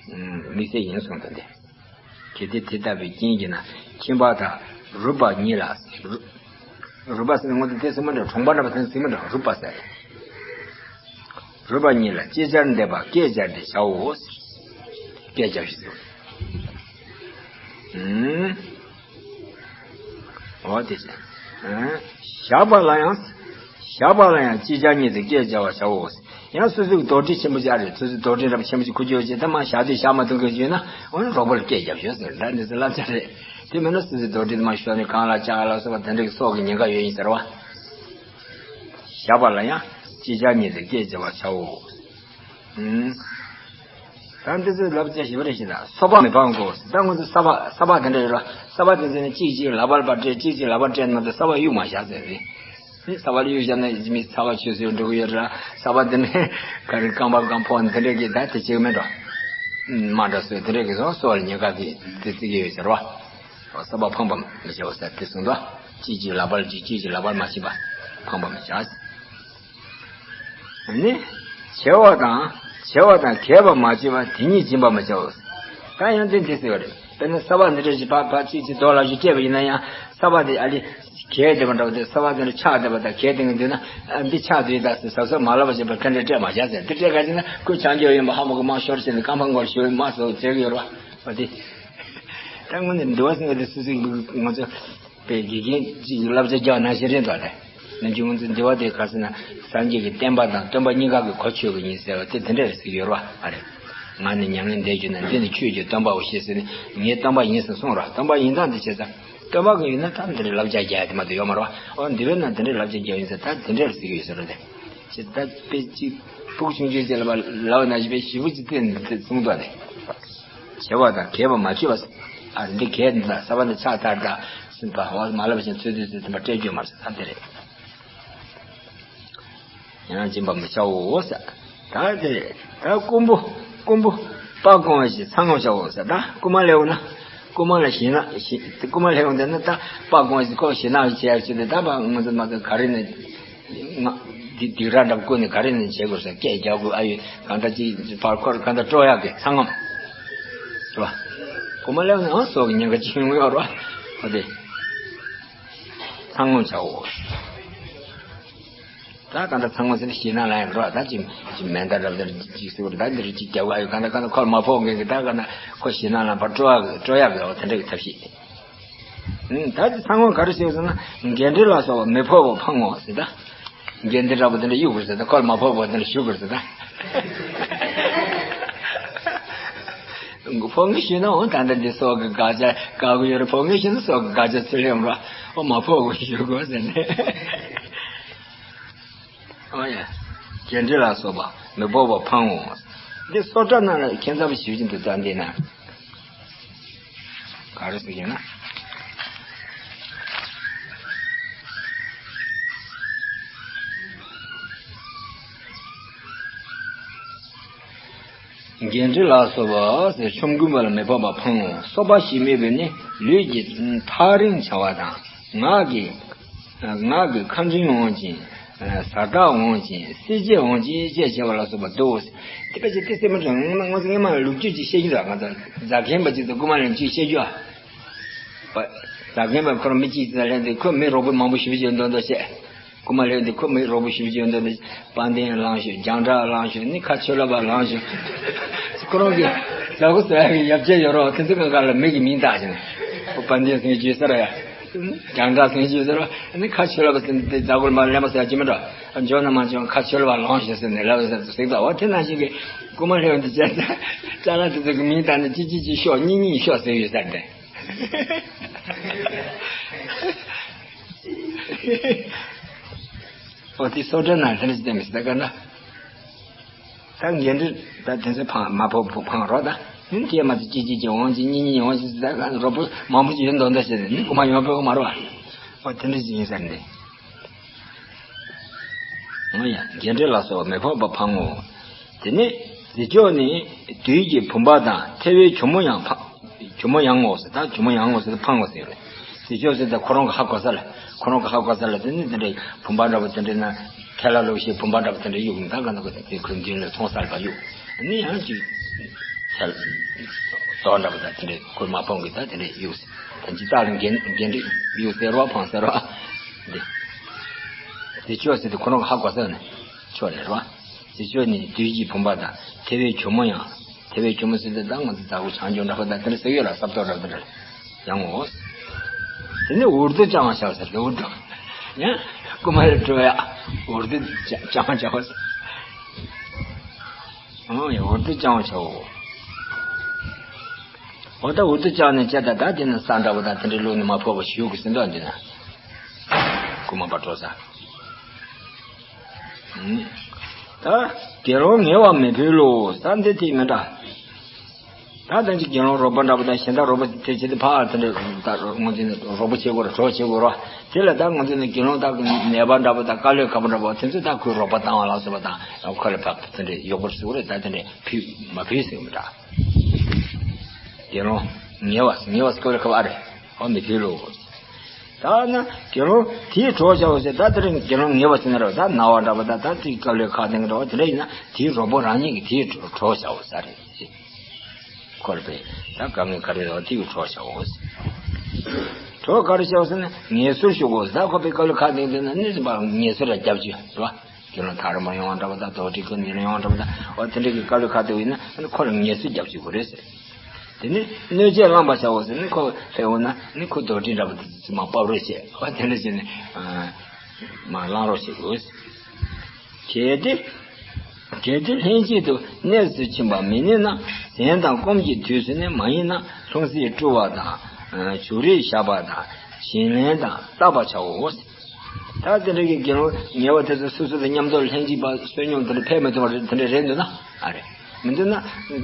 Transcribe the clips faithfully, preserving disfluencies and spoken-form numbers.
དམིགས་བསལ་ཡིན་གསུངས་ཏེ། གལ་ཏེ་དེ་ལྟ་བུའི་རྐྱེན་གྱིས་ན་ཁྱིམ་པ་དང་རུས་པ་གཉིས་ལ། རུས་པ་ཟེར་ན་དངོས་དེ་ཚོ་མི་འདྲ། གྲོང་པ་འདྲ་བ་དེ་ཚོ་མི་འདྲ། རུས་པ་ཟེར། རུས་པ་གཉིས་ལ་ཅིག་ཅར་འདེབས་པ་བསྐྱེད་སྦྱར་ཏེ་བྱའོ། བསྐྱེད་སྦྱར་ཞེས་ཟེར། ཨུམ། འོ་དེ་བྱས། ཨུམ། ཞགས་པ་ལ་ཡང་། ཞགས་པ་ལ་ཡང་ཅིག་ཅར་གཉིས་ཏེ་བསྐྱེད་སྦྱར་བར་བྱའོ། ཡང་སོ་སོའི་རྡོར་དྲིལ་ཆེན་པོ་ཅིག་ཨ་རེ། སོ་སོའི་རྡོར་དྲིལ་འདྲ་པོ་ཆེན་པོ་ཅིག་ཁུར་གྱི་ཡོད་ཅེ། ད་མ་ཞགས་དེ་བཞག་མ་ཐུབ་མཁན་ཅིག་ཡོད་ན་འོ་ན་རོགས་པ་ལ་བསྐྱེད་རྒྱབ་ཤོག་ཟེར། ད་འདི་ཚོ་བསླབ་བྱ་རེད། དེ་མིན་ན་སོ་སོའི་རྡོར་དྲིལ་དེ་མ་ཤོར་ནས་གང་ལ་ལྕགས་ལ་སོགས་པ་དེ་འདྲ་གི་སྲོག་གི་ཉེན་ཁ་ཡོད་ཡིན་ཟེར་བ། ཞགས་པ་ལ་ཡང་ཅིག་ཅར་གཉིས་ཏེ་བསྐྱེད་སྦྱར་བར་བྱའོ། ཨུམ། ད་འདི་ཚོ་བསླབ་བྱ་ཞིབ་པ་རེ་ཞིག་དང་། སོ་པ་མི་ཕངས་གོ། ད་ང་ཚོ་ས་པ་ས་པ་དེ་འདྲ་ཡོད་ར། ས་པ་དེ་ཚོ་ནི་གཅིག་གཅིག་ལག་པར་སྤྲད། གཅིག་གཅིག་ལག་པར་སྤྲད་མ་ཐུབ། ས་པ་གཡུག་མ་བཞག་ཟེར་རེད། ནི་ས་པ་གཡུག་བཞག་ན་མི་ས་པ་ཆུད་ཟོས་འགྲོ་གི་ཡོད་ར། ས་པ་དེ་ནི་ག་རེ་རྐང་པ་གང་ཕོག་དེ་འདྲ་གི་ད་དེ་བྱེད་གི་མེད་འགྲོ། མ་འདྲ་སོས་དེ་འདྲ་གི་སོ་སོ་ལ་ཉེན་ཁ་དེ་དེ་བརྩི་གི་ཡོད་ཟེར་བ། ས་པ་ཕངས་པ་མི་བྱའོ་ཟེར་དེ་གསུངས་འདུག་གཅིག་གཅིག་ལག་པར་གཅིག་གཅིག་ལག་པར་མ་བྱིན་པ་ཕངས་པ་མི་བྱ། ནི། བྱེ་བ་དང་། བྱེ་བ་དང་གས་པ་མ་བྱས་པ་དེ་ཉིད་སྦྱིན་པ་མི་བྱའོ། ད་ཡང་དེ་འདི་ཟེར་བ་རེད། དཔེར་ན་ས་པ་འདི་འདྲ་ཞིག་ཕར་ཕར་གཅིག་གཅིག་རྡོ་ལ་ཞིག་སྤྲད་པ་ཡིན་ན་ཡང་ས་པ་དེ་ཨ་ལི་གས་བསྡད་པ་འདྲ་བ་དེ། ས་པ་དེ་འདྲ་ཆག་བསྡད་པ་དང་གས་བསྡད་མཁན་འདུག་ན་ཨ་འདི་ཆག་འདུག་ད་ཟེར་ཟབ་ཟབ་མ་ལབ་པ་བྱས་པ་དེ་འདྲ་སྤྲད་མ་བྱ་ཟེར། དེ་སྤྲད་ག་ཅིག་ན་ཁོས་ཆང་རྒྱག་ཡིན་པ་ཧ་མ་གོ་མ་ཤོར་ཟེར་ནས་རྐང་པ་མགོར་ཞུ་མ་སོགས་བྱེད་ཀྱི་ཡོད་རེད་བ། འོ་དེ། ད་དངོས་གནས་འདུལ་བ་ཟེར་བ་དེ་སུ་ཟིག་ང་ཚོ། པའི་དགེ་རྒན་གཅིག་གིས་བསླབ་བྱ་རྒྱག་ནང་བཞིན་རེད་འདུག་ལེ། ནམ་རྒྱུན་ང་ཚོ་འདུལ་བ་དེ་ག་ཟེར་ན་སངས་རྒྱས་ཀྱི་བསྟན་པ་དང་སྟོན་པ་གཉིས་ཀ་གི་གོ་ཆོད་ཀྱི་ཡིན་ཟེར་བ་དེ་དེ་འདྲ་རེད་ཟེར་གྱི་ཡོད་རེད་བ། ཨ་རེད། ང་ནི་མྱ་ངན་འདས་གྱུར་ན། འདི་ནི་ཆོས་ཀྱི་སྟོན་པའོ་ཞེས་ཟེར་ནས་ངའི་སྟོན་པ་ཡིན་ཟེར་གསུངས་རེད་བ། སྟོན་པ་ཡིན་སྟངས་དེ་བྱས་ཙང་སྟོན་པ་གི་ཡིན་ན་ད་འདི་འདྲའི་བསླབ་བྱ་རྒྱག་ཡ་དེ་མ་གཏོགས་ཡོད་མ་རེད་བ། འོ་འདི་བས་ན་འདི་འདྲའི་བསླབ་བྱ་རྒྱག་ཡིན་ཟེར་ད་དེ་འདྲ་རེད་ཟེར་གྱི་ཡོད་ཟེར་རེད་དེ། ཅེས་ད་དཔེ་གཅིག་ཕུགས་ཆུང་ཆུང་ཅིག་ལ་ལབ་ན་ཞིག་དཔེ་ཞིབ་པོ་ཅིག་བསྟན་ནས་གསུངས་འདུག་སྟེ། བྱེ་བ་དང་གས་པ་མ་བྱས་པ། ཨ་འདི་གས་འདི་དང་ས་པ་འདི་ཆག་ཐལ་དང་ཟིན་པ་འོ་མ་ལབ་བཞིན་ཚུལ་དུས་ཚོད་ཐིམ་པ་སྤྲད་རྒྱུ་མ་ཟེར་ད་དེ་རེད། ཡང་སྦྱིན་པ་མི་བྱའོ་ཟེར། ད་དེ་རེད། ད་རྐུན་པོ་རྐུན་པོ་སྤ་བཀོང་བ་ཞིག་ཚང་ངམ་བྱའོ་ཟེར། ད་རྐུན་མ་སླེབས་ན་རྐུན་མ་ལ་ཞེད་སྣང་ཞེད་རྐུན་མ་སླེབས་འོང་དེ་ན་ད་སྤ་བཀོང་བ་ཞིག་ཁོ་ཞེད་སྣང་བྱེད་ཡག་ཞིག་དེ་ད་ཕ་ང་ཚོ་མ་ཚོ་ག་རེ་ནས། ང་འདི་སྡིགས་ར་འདྲ་པོ་བསྐུལ་ནས་ག་རེ་ནས་བྱེད་དགོས་ཟེར། སྐད་རྒྱག་དགོས། ཨ་ཡོད་གང་ལྟར་ཅིག་ཕར་འཁོར་གང་ལྟར་སྤྲོ་ཡག་གི་ཚང་ངམ་རེད་བ། རྐུན་མ་སླེབས་ན་ཨང་སོགས་ཀྱི་ཉེན་ཁ་ཅིག་ཡོང་གི་ཡོད་རེད་བ། འོ་དེ་ཚང་ངམ་བྱའོ། ད་གང་ལྟར་ཚང་ངམ་ཟེར་ན་ཞེད་སྣང་ལངས་ཡག་རེད་བ། ད་ཅིག་ཅིག་མེ་མདའ་འདྲ་པོ་དེ་འདྲ་ཅིག་ཟེར་བ་རེད། ད་འདི་རུ་ཅིག་རྒྱག་དགོས། ཨ་ཡོད་གང་ལྟར་གང་ལྟར་ཁོར་མ་ཕོག་མཁན་གྱི་ད་གང་ལྟར་ཁོ་ཞེད་སྣང་ལངས་པ་སྤྲོ་ཡག་གི་སྤྲོ་ཡག་གི་འོ་དེ་འདྲ་གི་ཐབས་ཤེས། ཨུམ། ད་དེ་ཚང་མ་ག་རེ་ཟེར་ཟེར་ན། འགལ་འབྲེལ་ལ་སོགས་པ་མི་ཕོག་པར་འཕང་ངོ་ཟེར་ད། འགལ་འདི་འདྲ་པོ་དེ་འདྲ་གཡུག་དགོས་ཟེར་ད། ཁོ་ལ་མ་ཕོག་པ་དེ་འདྲ་གཞུ་དགོས་ཟེར་ད། ཕོག་ངེས་ཞུས་ན་འོ་ད་ལྟ་འདི་སོགས་ཀྱི་དགག་བྱ་དགག་གི་ཡོད་རེད། ཕོག་ངེས་ཞུས་ན་སོགས་ཀྱི་དགག་བྱ་ཚུར་ལེན་རོགས། འོ་མ་ཕོག་པར་གཞུ་དགོས་ཟེར་ནས། ཨོ་ཡ། འགལ་འབྲེལ་ལ་སོགས་པ་མི་ཕོག་པར་འཕང་ངོ་། འདི་སོ་ཏྲ་ནང་ལ་ཁྱད་མཚར་པོ་ཞིག་ཡོད་ཀྱི་འདུག་ད་འདི་ན། ག་རེ་ཟེར་གྱི་ན། འགལ་འབྲེལ་ལ་སོགས་པ་ཟེར་ཆོམ་རྐུན་པ་ལ་མི་ཕོག་པར་འཕང་ངོ་། སོགས་པ་ཞེས་སྨོས་པས་ནི་ལུས་ཀྱི་ཐག་རིང་བྱ་བ་དང་། ངག་གི་ངག་གི་ཁ་འབྲིང་འོང་ཞིང་། བཟའ་རྟགས་འོང་ཞིང་། བསད་རྗེས་འོང་ཞིང་ཅེས་བྱ་བ་ལ་སོགས་པ་འདུག་དེ་བས་ཀྱི་དེ་སེམས་མི་དྲན་ང་ང་ཚོ་སྔོན་མ་ལ་ལོ་རྒྱུས་ཅིག་བཤད་རྒྱུ་ལ་ང་ཚོ་རྫ་མཁན་པ་ཅིག་དང་རྐུན་མ་ལེན་ཅིག་བཤད་རྒྱུ་ཨ། རྫ་མཁན་པ་ཁོ་རང་མི་གཅིག་ཙམ་ལེན་དུས་ཁོས་མི་རོགས་པ་མང་པོ་ཞེ་པོ་ཅིག་འདོན་འདོན་བཤད། རྐུན་མ་ལེན་དུས་ཁོས་མི་རོགས་པ་ཞེ་པོ་ཅིག་འདོན་འདོན། དཔལ་ལྡན་བླངས་ཤོག་རྒྱང་གྲགས་བླངས་ཤོག་ནི་ཁ་ཆོས་ལབ་པ་བླངས་ཤོག་ཁོ་རང་གི་མཛའ་བོ་ཟེར་ཡག་གི་ཡབ་ཆེན་ཡོད་རོགས་དེ་ཚོ་གང་ག་ལ་མི་གི་མིང་བཏགས་ཤིང་། དཔལ་ལྡན་སེང་ཆུང་ཟེར་ཡ། རྒྱང་གྲགས་སེང་ཆུང་ཟེར་བ་ནི་ཁ་ཆོས་ལབ་པ་ཟེར་ནི་དེ་མཛའ་བོ་ལ་མ་ལེན་པ་ཟེར་གྱི་མི་འགྲོ། འཇོག་ན་མ་འཇོག་ཁ་ཆོས་ལབ་པ་ལོངས་ཤོག་ཟེར་ནས་ལབ་ཟེར་ཟེར་ད་བ་དེ་ནང་བཞིན་གི་རྐུན་མ་ལེན་དུས་ཅ་ཅ་ལག་དེ་ཚོ་གི་མིང་བཏགས་ནས་ཅི་ཅི་ཅི་ཤོག་གཉིས་གཉིས་ཤོག་ཟེར་ཡོད་ས་རེད། ཨོ་དེ་སོ་ཏྲ་ནང་དེ་འདྲ་ཞིག་བསྟན་མི་སྲིད་ད་ག་ན། ད་འགན་འཁྲི་ད་དེ་ཚོ་འཕང་མ་ཕོག་འཕང་རོགས་ད། ཡིན་དེ་མ་ཚད་གཅིག་གཅིག་གཅིག་འོང་གཅིག་གཉིས་གཉིས་འོང་གཅིག་ད་ག་རོགས་པོ་མང་པོ་ཅིག་ཡོད་མདོག་མདོག་བྱས་ནས་ནི་རྐུན་མ་ཡོང་ཕོད་མ་རོགས། ཨོ་དེ་འདྲ་ཞིག་ཡིན་ས་རེད། འོ་ཡ། འགལ་འབྲེལ་ལ་སོགས་མི་ཕོག་པ་འཕང་ངོ་། དེ་ནས་རྫི་ཕྱོགས་ནི་བདུད་ཀྱི་བུམ་པ་དང་ཐེ་བའི་གྱོ་མོ་ཡང་འཕང་། གྱོ་མོ་ཡང་ངོ་ཟེར་ད་གྱོ་མོ་ཡང་ངོ་ཟེར་ད་འཕང་ངོ་ཟེར་རེད། རྫི་ཕྱོགས་ཟེར་ད་ཁོ་རང་གི་ཧ་གོ་ས་ལ་ཁོ་རང་གི་ཧ་གོ་ས་ལ་དེ་ནས་དེ་འདྲའི་བུམ་པ་འདྲ་པོ་དེ་འདྲའི་ན་ཐལ་ལ་ལོག་ཤེས་བུམ་པ་འདྲ་པོ་དེ་འདྲ་གཡུག་ད་ག་ན་གོ་དེ་ཁོའི་མདུན་ལ་མཐོང་ས་ལ་ག་གཡུག་ནི་ཡང་ཅིག་དོ་འདྲ་པོ་དང་དེ་འདྲའི་ཁོས་མ་ཕོངས་གི་ད་དེ་འདྲའི་གཡུག་ཟེར། ད་ཇི་ལྟར་འགན་འགན་འཁྲི་གཡུག་ཟེར་བ་ཕོངས་ཟེར་བ། འདི་དེ་ཆོས་ཟེར་དུས་ཁོ་རང་གི་ཧ་གོ་ས་ནས་ཆོས་རེད་རོ། དེ་ཆོས་ནི་བདུད་ཀྱི་བུམ་པ་དང་ཐེ་བའི་གྱོ་མོ་ཡང་། ཐེ་བའི་གྱོ་མོ་ཟེར་དུས་ད་ང་ཚོ་ད་གུ་བྱང་ཆུབ་འདྲ་པོ་དང་དེ་འདྲ་ཟེར་ཡོད་ལ་སྲབ་ཏོག་འདྲ་པོ་དེ་འདྲ་ཡང་ངོ་། དེ་ནི་འུར་རྡོ་ལྕང་བ་ཤར་ཟེར་ཏེ་འུར་རྡོ། ཡང་རྐུ་མ་རེ་སྤྲོད་ཡ། འུར་རྡོ་ལྕང་བ་ཤར་བ་ཟེར། ཨང་ཡང་འུར་རྡོ་ལྕང་བ་ཤར་བ། འོ་ད་འུར་རྡོ་ལྕང་ནས་བྱས་ད་ད་དེ་ནི་ས་འདྲ་བོ་དང་དེ་འདྲའི་ལུགས་ནི་མ་ཕོག་པ་ཞུ་གི་ཟིན་འདུག་འདི་ན། རྐུ་མ་པ་འགྲོ་ས། ད་དགེ་སློང་ངལ་བ་མི་ཕོད་ལོ་ས་འདི་དེ་མི་འདྲ། ད་ལྟ་ཅིག་དགེ་སློང་རོགས་པ་འདྲ་པོ་དང་གཞན་དག་རོགས་པ་དེ་བྱེད་དུ་ཕར་དེ་འདྲ་ད་ངོ་ཚོས་ནི་རོགས་པ་བྱེད་དགོས་ར་གྲོགས་བྱེད་དགོས་ར། དེ་ལ་ད་ང་ཚོས་ནི་དགེ་སློང་དག་གི་ནད་པ་འདྲ་པོ་དང་དཀའ་ལས་ཁག་པོ་འདྲ་པོ་དེ་ཚོས་ད་ཁོའི་རོགས་པ་བཏང་བ་ལ་སོགས་པ་དང་ཁོ་ལ་ཕར་དེ་འདྲ་ཡོག་པོར་ཟེར་དགོས་རེད། ད་དེ་འདྲ་ཕུད་མ་ཕུད་ཟེར་གི་མི་འདྲ། དགེ་སློང་ངལ་བ་ངལ་བ་དཀའ་ལས་ཁག་པོ་ཨ་རེད། ཨ་མི་ཕུད་ལོ། ད་ན་དགེ་སློང་དེའི་གྲོགས་བྱའོ་ཟེར། ད་དེ་རིང་དགེ་སློང་ངལ་བ་ཟེར་ན་རོ། ད་ན་བ་འདྲ་པོ་ད་ད་དེའི་དཀའ་ལས་ཁག་ལྡན་གྱི་འདྲ་པོ་དེ་འདྲ་ཡིན་ན་དེའི་རོགས་པ་རང་ཉིད་ཀྱིས་དེའི་གྲོགས་བྱའོ་ཟེར་རེད། ཁོ་རེ་པས་ད་དཀའ་ངལ་ག་རེ་རེད་པ་དེའི་གྲོགས་བྱའོ་ཟེར། གྲོགས་ག་རེ་བྱའོ་ཟེར་ན་ངལ་གསོ་ཞུ་དགོས་ཟེར། ད་ཁོ་པའི་དཀའ་ལས་ཁག་ལྡན་དེ་ན་ནི་ཟིན་པ་ངལ་གསོ་ར་རྒྱབ་བྱོས་རེད་པ། དགེ་སློང་ཐག་རིང་པ་ཡོང་བ་འདྲ་པོ་ད་དོག་ཁྲིད་ཀུན་ནས་ཡོང་བ་འདྲ་པོ་ད་འོ་དེ་འདྲ་གི་དཀའ་ལས་ཁག་དེ་ཡིན་ན་ཁོ་ལ་ངལ་གསོ་རྒྱབ་བྱེད་དགོས་རེད་ཟེར། དེ་ནི་གནོད་བྱེད་བླངས་པ་བྱའོ་ཟེར་ནི་ཁོ་ལྷས་འོ་ན་ནི་ཁོ་དོག་ཁྲིད་འདྲ་པོ་དེ་ཚོ་མ་བབས་རོགས་བྱེད། འོ་དེ་འདྲ་བྱས་ནས་མ་བླངས་རོགས་བྱེད་དགོས། གལ་ཏེ་གལ་ཏེ་ལྷན་ཅིག་ཏུ་གནས་སུ་ཕྱིན་པ་མི་ནུས་ན་གཟན་དང་སྐོམ་གྱི་དུས་སུ་ནི་མ་ཡིན་ན་ལྷུང་བཟེད་བཀྲུ་བ་དང་བྱུ་རུས་བཞག་པ་དང་བྱིན་ལེན་དང་བརྟག་པར་བྱའོ། ད་དེ་འདྲ་གི་དགེ་སློང་ངལ་བ་དེ་ཚོ་སོ་སོ་དང་མཉམ་དུ་ལྷན་ཅིག་པ་བསོད་སྙོམས་དེ་འདྲ་ཕེབས་མི་ཐུབ་པ་རེད། དེ་འདྲ་རེད་འདུག་ན་ཨ་རེད། མི་འདུག་ན་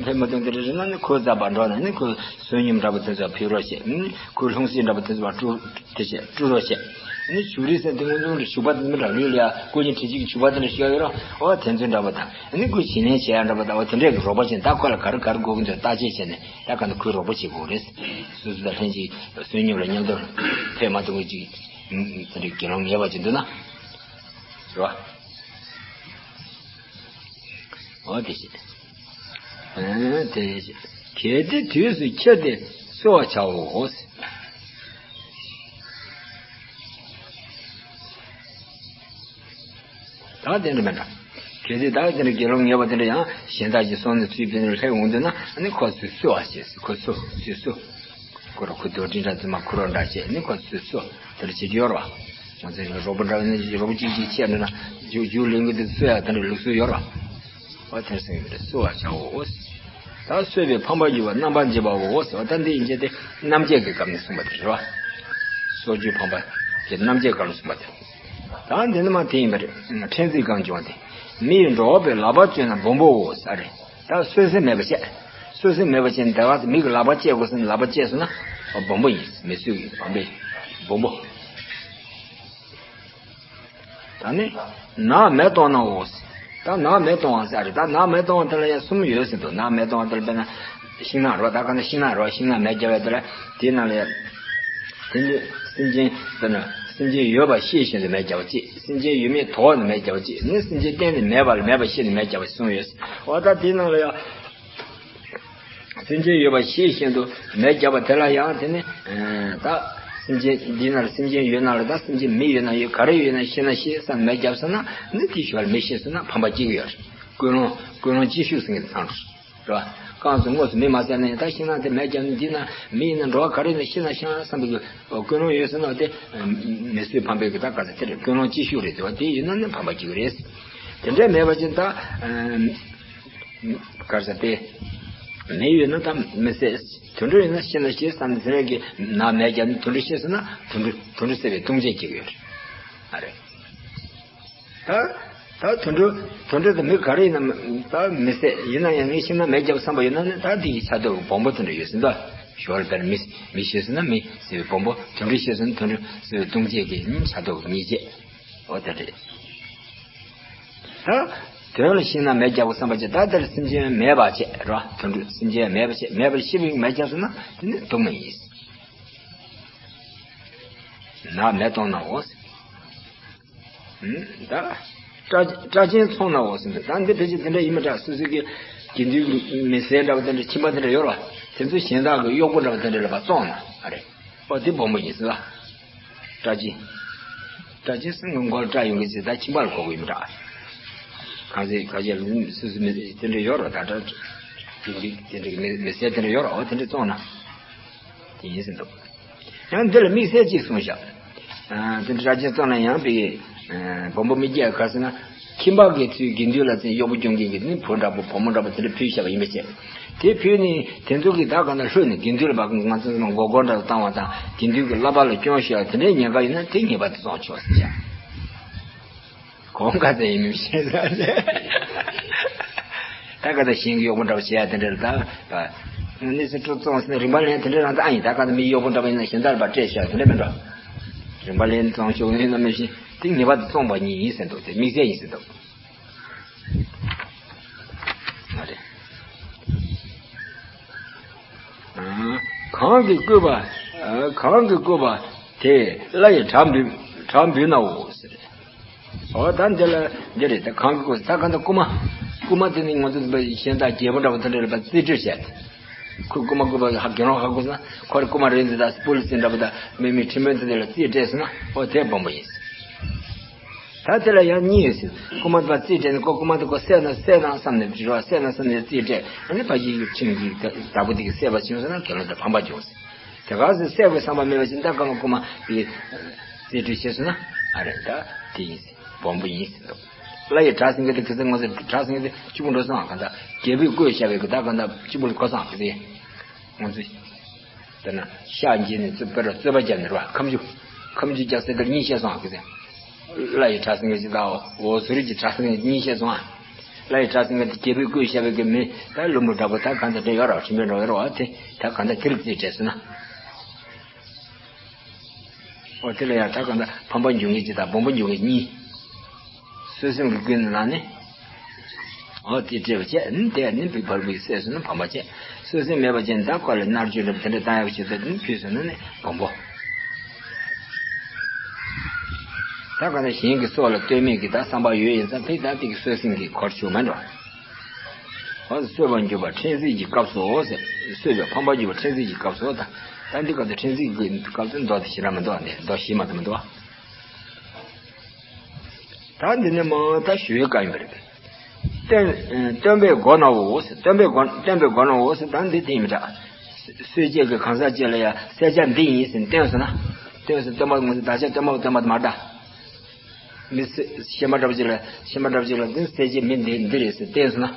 ཕེབས་མི་ཐུབ་དེ་འདྲ་རེད་ན་ནི་ཁོའི་ཟ་བར་འགྲོ་ན་ནི་ཁོའི་བསོད་སྙོམས་འདྲ་པོ་དེ་ཚོ་ཕུལ་རོགས་བྱེད། ཁོའི་ལྷུང་བཟེད་འདྲ་པོ་དེ་ཚོ་བཀྲུ་དེ་བྱེད་བཀྲུ་རོགས་བྱེད། ནི་བྱུ་རུས་ཟེར་དེ་སྔོན་བྱུང་རེད། བྱུག་པ་དེ་མི་འདྲ་ལུས་ལ་ཡ་ཀོ་ཉིན་དྲི་ཆུ་གི་བྱུག་པ་དེ་འདྲ་ཞིག་ཡོད་རོགས། འོ་དེ་ཚོ་འདྲ་པོ་དང་ནི་ཁོའི་བྱིན་ལེན་བྱེད་ཡ་འདྲ་པོ་དང་འོ་དེ་འདྲས་ཀྱི་རོགས་པ་བྱེད། ད་ཁོ་ལ་ག་རེ་ག་རེ་དགོས་ཀྱི་འདུག་བརྟག་དཔྱད་བྱས་ནས་ད་ག་འདུག་ཁོའི་རོགས་པ་བྱེད་དགོས་རེད། སོ་སོ་དང་ལྷན་ཅིག་བསོད་སྙོམས་ལ་མཉམ་དུ་ཕེབས་མ་ཐུབ་ཀྱི་ཅིག་དེ་འདྲའི་དགེ་སློང་ངལ་བ་ཅིག་འདུག་ན། རེད་བ། འོ་དེ་བྱེད། ཨ་དེ་བྱེད། གལ་ཏེ་དུས་སུ་ཁྱེར་ཏེ་གསོལ་བར་བྱའོ། ད་དེ་འདྲ་མེད་འདྲ། གལ་ཏེ་ད་དེ་འདྲ་དགེ་སློང་ངལ་བ་དེ་འདྲ་ཡང་གཞན་དག་གིས་སོང་ནས་ཚུར་ཕེབས་ནས་ལྷས་འོང་འདུག་ན་ཨ་ནི་ཁོ་ཚོས་གསོལ་བ་བྱེད། ཁོ་ཚོས་གསོལ་གསོལ། ཁོ་ར་ཁོ་རྡོར་དྲིལ་འདྲ་ཚོས་མ་ཁུར་རོགས་འདྲ་བྱེད་ནི་ཁོ་ཚོས་གསོལ་དེ་འདྲ་བྱེད་ཀྱི་ཡོད་རེད་བ། ང་ཚོའི་རོགས་པ་འདྲ་བ་ནི་རོགས་པ་གཅིག་གཅིག་བྱས་འདྲ་ན་རྒྱུ་རྒྱུ་ལེན་གི་འདུག་གསོལ་ཡ་དེ་འདྲ་ལུགས་སྲོལ་ཡོད་རེད་བ། འོ་དེར་སེམས་ཡོད་པས་གསོལ་བར་བྱའོ། ད་གསོལ་བའི་ཕམ་པར་གྱུར་པ་རྣམ་པར་འབྱེད་པའོ་ཟེར་བ་ད་འདི་ཡིན་གྱི་དེ་རྣམ་བཅད་ཀྱི་སྐབས་ནས་གསུངས་པ་དེ་རེད་བ། གསོལ་རྒྱུའི་ཕམ་པ་དེ་རྣམ་བཅད་སྐབས་ལ་གསུངས་པ་དེ། ད་འདི་ནི་མ་དེ་ཡིན་པ་རེད། ཕྲན་ཚེགས་གང་བྱུང་བ་དེ། མི་ཡིས་འགྲོ་བ་པོའི་ལག་པ་གཅོད་ན་སྦོམ་པོའོ་ཟེར་རེད། ད་གསོལ་ས་མེད་པ་བྱས། གསོལ་ས་མེད་པ་བྱས་ནས་ད་ག་མི་གི་ལག་པ་གཅོད་དགོས་ཟེར་ན་ལག་པ་གཅོད་སོང་ན་སྦོམ་པོ་ཡིན། མི་གསོད་ཀྱི་ཕམ་པས་སྦོམ་པོ། ད་ནི་ནགས་མེ་གཏོང་ནའོ། ད་ནགས་མེ་གཏོང་བ་ཟེར་རེད། ད་ནགས་མེ་གཏོང་བ་དེ་ལ་ཡང་གསུམ་ཡོད་ཟེར་འདུག་ནགས་མེ་གཏོང་བ་དེ་ལ་དཔེར་ན་ཤིང་ནགས་རེད་བ། ད་ག་ནི་ཤིང་ནགས་རེད་བ། ཤིང་ནགས་མེ་བརྒྱབ་པ་དེ་ལ་དེའི་ནང་ལ་ཡང་དེ་ནི་སེམས་ཅན་དཔེར་ན་སེམས་ཅན་ཡོད་པ་ཤེས་བཞིན་དུ་མེ་བརྒྱབ་པ་གཅིག་སེམས་ཅན་ཡོད་མེད་དོགས་ནས་མེ་བརྒྱབ་པ་གཅིག་ནི་སེམས་ཅན་གཏན་ནས་མེད་པ་ལ་མེད་པ་ཤེས་ནས་མེ་བརྒྱབ་པ་གསུམ་ཡོད་ཟེར། འོ་ད་དེའི་ནང་ལ་ཡང་། སེམས་ཅན་ཡོད་པ་ཤེས་བཞིན་དུ་མེ་བརྒྱབ་པ་དེ་ལ་ཡང་དེ་ནི། ད་སེམས་ཅན་འདི་ན་ལ་སེམས་ཅན་ཡོད་ན་ལ་ད་སེམས་ཅན་མི་ཡོད་ན་ཡོད་ག་རེ་ཡོད་ན་ཤེས་ན་ཤེས་བསམ་མེ་བརྒྱབ་སོང་ན་ནི་དེའི་ཞོར་ལ་མེ་ཤེས་སོང་ན་ཕམ་པ་སྐྱེ་གི་ཡོད་རེད། ཀུན་སློང་ཀུན་སློང་ལྕི་ཤོས་ཟེར་མཁན་དེ་ཚང་རེད་བ། རྐང་སོ་དངོས་སུ་མེ་མ་བསད་ན་ཡང་ད་ཤིང་ནགས་དེ་མེ་བརྒྱབ་ནས་འདི་ན་མི་ཡིན་ན་འགྲོ་བ་ག་རེ་ཡིན་ན་ཤེས་ན་ཤེས་ན་བསམ་པའི་ཀུན་སློང་ཡོད་སོང་ན་དེ་མེ་གསོད་ཕམ་པའི་གི་ད་ག་ས་དེ་རེད། ཀུན་སློང་ལྕི་ཤོས་རེད་དེ་བ། དེ་ཡིན་ན་ནི་ཕམ་པ་སྐྱེ་གི་རེད། དེ་འདྲ་མེད་པ་ཅིག་ད། གར་ས་པས། མེ་ཡོད་ན་ད་མི་བསད། དུད་འགྲོ་ཡིན་ན་ཤི་ན་ཤི་བསམ་ནས་དེ་རིང་གི་ནགས་མེ་བརྒྱབ་ནས་དུད་འགྲོ་ཤི་སོང་ན་དུད་འགྲོ་དུད་འགྲོ་བསད་པའི་ལྟུང་བྱེད་ཅིག་ཡོད་རེད། ཨ་རེད། ད་ད་དུད་འགྲོ་དུད་འགྲོ་དང་མི་ག་རེ་ཡིན་ན་ད་མི་བསད། ཡིན་ན་ཡང་ངས་ཤི་ན་མེ་བརྒྱབ་བསམ་པ་ཡོད་ན་ནི་ད་དེ་ཡི་ཆ་དོག་གི་སྦོམ་པོ་དུད་འགྲོ་ཡོད་ཟིན་ད། ཞོར་དེར་མི་མི་ཤི་སོང་ན་མི་བསད་པའི་སྦོམ་པོ། དུད་འགྲོ་ཤི་སོང་ན་དུད་འགྲོ་བསད་པའི་ལྟུང་བྱེད་ཀྱི་ཆ་དོག་གི་ཉེས་བྱས། འོ་དེ་རེད། ད་དོན་ལ་ཤི་ན་མེ་བརྒྱབ་བསམ་པ་བྱས། ད་དེར་སེམས་ཅན་མེད་པ་བྱས་རོ། དུད་འགྲོ་སེམས་ཅན་མེད་པ་བྱས། མེད་པར་ཤི་བའི་མེ་བརྒྱབ་སོང་ན་དེ་ནི་སྡུག་བསྔལ་ཡིན། ནགས་མེ་གཏོང་ནའོ། ད་སྐྲ་སྐྲ་ཆེན་འཚོང་ནའོ་ཟེར་འདུག་ད་འདི་ཕལ་ཆེར་དེ་འདྲ་ཡིན་མི་འདྲ། སོ་སོ་གི་དགེ་འདུན་གྱི་མི་སེར་འདྲ་བ་དེ་འདྲ་ཁྱིམ་པ་དེ་འདྲ་ཡོད་ར། དེ་ཚོ་གཞན་དག་གི་གཡོག་པོ་འདྲ་བ་དེ་འདྲ་ལ་ཕར་བཙོང་ན་ཨ་རེ། ཨོ་དེ་སྦོམ་པོ་ཡིན་ཟེར་ལ། སྐྲ་ཅན། སྐྲ་ཅན་སེམས་ཀྱི་མགོ་ལ་སྐྲ་ཡོང་གི་ཟེར། ད་ཁྱིམ་པ་ལ་གོ་གི་ཡིན་འདྲ། གང་ཟེར་གང་ཟེར་སུ་སུ་མི་དེ་འདྲ་ཡོད་ར། ད་ད་དེ་འདྲ་དེ་འདྲ་གི་མི་མི་སེར་དེ་འདྲ་ཡོད་ར། ཨོ་དེ་འདྲ་བཙོང་ན་དེ་ཡིན་ཟེར་འདུག། ཡང་འདི་ལ་དམིགས་བསལ་གཅིག་གསུངས་ཤག། ཨ་དེ་འདྲ་སྐྲ་ཅན་བཙོང་ན་ཡང་པའི་སྦོམ་པོ་མི་སྐྱེ། ག་ཟེར་ན། ཁྱིམ་པ་གི་ཚུལ་དགེ་འདུན་ལ་བརྩེ་གཡོག་པོ་སྐྱོང་མཁན་གྱི་ནི་བུ་འདྲ་པོ་བུ་མོ་འདྲ་པོ་དེ་འདྲ་ཕུལ་བཞག་པ་ཡིན་པ་བྱས། དེ་ཕུལ་ནས་དེ་ཚོ་གིས་ད་ག་ན་ལྷོད་ནས་དགེ་འདུན་ལ་ཕར་ང་ཚོ་མགོ་སྐོར་འདྲ་བཏང་བ་དང་། དགེ་འདུན་གྱི་བསླབ་པ་ལ་སྐྱོན་བཤད་པ་དེ་འདྲའི་ཉེན་ཁ་ཡོད་ན་དེ་ངེས་པར་དུ་བཙོང་ཆོག་ཟེར་བཞག། གོང་ག་ཚད་ཡིན་མིན་ཤེས་ས་རེད། ད་ག་ད་གཞན་གྱི་གཡོག་པོ་འདྲ་པོ་བྱེད་ཡ་དེ་འདྲ་ལ་ད། གནས་ཚུལ་སྤྲོ་བཙོང་ཟེར་ན་རིན་པ་ལེན་དེ་འདྲ་རང་ད་ཨ་ཡིན། ད་ག་ད་མི་གཡོག་པོ་འདྲ་པོ་ཡིན་ན་གཞན་དག་ལ་ཕར་སྤྲད་བཞག་དེ་འདྲ་མིན་འགྲོ། རིན་པ་ལེན་བཙོང་ཆོག་ཡིན་ན་མི་ཤེས། དེ་ངེས་པར་དུ་བཙོང་པ་ཉིད་ཡིན་ཟེར་འདུག། དེ་དམིགས་བསལ་ཡིན་ཟེར་འདུག། མ་རེད། གང་གིས་བརྐུས་པ། གང་གིས་བརྐུས་པ་དེ་སླར་ཡང་གྲགས་འབུལ་གྲགས་འབུལ་ནའོ་ཟེར། འོ་ད་འདི་ལ་འདི་རེད། ད་གང་གི་སྐུ་ད་གང་ད་རྐུ་མ། རྐུ་མ་དེ་ནི་ང་ཚོ་གཞན་དག་རྒྱལ་པོ་འདྲ་པོ་དེ་འདྲ་ལ་རྩིས་སྤྲོད་བྱས། ཁོས་རྐུ་མ་རྐུ་བ་ཧ་དགེ་སློང་ཧ་གོ་ན་ཁོ་རེ་རྐུ་མ་རེད་འདི་ད་པུ་ལི་སི་འདྲ་པོ་ད་མི་མི་ཁྲིམས་དཔོན་དེ་འདྲ་ལ་རྩིས་སྤྲད་སོང་ན་འོ་དེ་སྦོམ་པོ་ཡིན། ད་དེ་ལ་ཡང་གཉིས་ཡོད་ཟེར། རྐུ་མ་དེ་རྩིས་སྤྲད་ནས་ཁོ་རྐུ་མ་དེ་ཁོ་བསད་ན་བསད་ན་བསམ་ནས་རེད་བ། བསད་ན་བསམ་ནས་རྩིས་སྤྲད། ཨ་ནི་ཕ་གི་ཁྲིམས་ཀྱི་བདག་པོ་དེ་གིས་བསད་པ་བྱུང་སོང་ན་དགེ་སློང་དེ་ཕམ་པ་འབྱུང་ཟེར། དེ་ག་ཚོད་བསད་དགོས་བསམ་པ་མེད་པ་ཅིག་ད་གང་མ་རྐུ་མ་དེ་རྩིས་སྤྲོད་བྱས་སོང་ན་ཨ་རེད། ད་དེ་ཡིན་ཟེར། སྦོམ་པོ་ཡིན་ཟེར་འདུག། སླར་ཡང་གྲགས་ཟིན་གྱི་དེ་ག་ཚོད་ང་ཚོ་གྲགས་ཟིན་གྱི་དེ་གཅིག་པུ་འགྲོ་སོང་། གང་ལྟར་རྒྱལ་པོས་བརྐོས་བཞག་པའི་གི་ད་གང་ལྟར་གཅིག་པུ་ལ་གོ་སོང་གི་ཟེར། ང་ཚོས་དཔེར་ན་ཤག་འགྱེལ་ནས་རྩོད་དཔེར་རྩོད་པ་རྒྱབ་ནས་རེད་བ། ཁ་མཆུ། ཁ་མཆུ་རྒྱག་ས་དེར་གཉིས་བཤད་སོང་ཨ་ཁུ་ཚེ། སླར་ཡང་གྲགས་ཟིན་གྱི་ཅིག་དང་འོ་ཟུར་གྱི་གྲགས་ཟིན་གྱི་གཉིས་བཤད་སོང་ཨ། སླར་ཡང་གྲགས་ཟིན་གྱི་དེ་རྒྱལ་པོས་བརྐོས་བཞག་པའི་གི་མི་ད་ལུམ་བུ་འདྲ་པོ་ད་གང་ལྟར་འདྲ་ཡོད་རེད་བ། ཁྲིམས་དཔོན་འདྲ་ཡོད་རེད་བ། དེ་ད་གང་ལྟར་དེ་རུ་རྩིས་སྤྲད་སོང་ན། འོ་དེ་ལ་ཡང་ད་གང་ལྟར་ཕམ་པ་འབྱུང་མཁན་གཅིག་དང་སྦོམ་པོ་འབྱུང་མཁན་གཉིས། གསོད་སེམས་ཀྱིས་བརྐུས་ནས་ལངས་ནས། འོ་དེ་སྤྲད་པ་བྱས་ནི་དེ་ནི་བུ་ཕར་བུས་བསད་སོང་ན་ཕམ་པ་བྱས། གསོད་སེམས་མེད་པ་ཅན་ད་ཁོ་ལ་མནར་གཅོད་འདྲ་དེ་འདྲ་བཏང་ཡག་བྱེད་ཚད་དེ་ནི་ཕུལ་སོང་ན་ནི་སྦོམ་པོ། ད་གང་ལྟར་གཞན་གྱི་སྲོག་ལ་ལྟོས་མེད་ཀྱི་ད་བསམ་པ་ཡོད་ཡིན་ཙང་ཕ་གི་ད་དེ་གི་གསོད་སེམས་ཀྱིས་གོ་ཆོད་མ་འགྲོ། འོ་གསོད་པར་འགྱུར་བ་ཕྲན་ཚེགས་ཀྱི་སྐབས་སུ་འོ་ཟེར། གསོད་པའི་ཕམ་པར་འགྱུར་བ་ཕྲན་ཚེགས་ཀྱི་སྐབས་སུ་འོ་ད། ད་འདི་སྐབས་དེ་ཕྲན་ཚེགས་ཀྱི་སྐབས་སུ་མདོ་དེ་ཞེ་དྲག་མི་འདུག་ཨ། འདི་མདོ་ཞེ་མ་དེ་མི་འདུག་ཨ། ད་འདི་ནི་མ་ད་ཞུ་ཡི་ག་ཡིན་པ་རེད། སྟོན་སྟོན་པའི་སྒོ་ནའོ་ཟེར། སྟོན་པའི་སྒོ་སྟོན་པའི་སྒོ་ནའོ་ཟེར། ད་འདི་དེ་ཡིན་མི་འདྲ། གསོད་བྱེད་ཀྱི་གང་ཟག་ཅིག་ལ་ཡང་བསད་བྱ་འདི་ཡིན་ཟེར་སྟོན་སོང་ན། སྟོན་སོང་སྟོན་པ་ངོ་ཟེར་བདག་ཅག་སྟོན་པ་སྟོན་པ་དེ་མ་འདྲ། མི་སེ་གཞན་པ་འདྲ་པོ་ཅིག་ལ་གཞན་པ་འདྲ་པོ་ཅིག་ལ་འདི་བསད་བྱེད་མི་འདི་འདི་རེད་ཟེར་བསྟན་སོང་ན།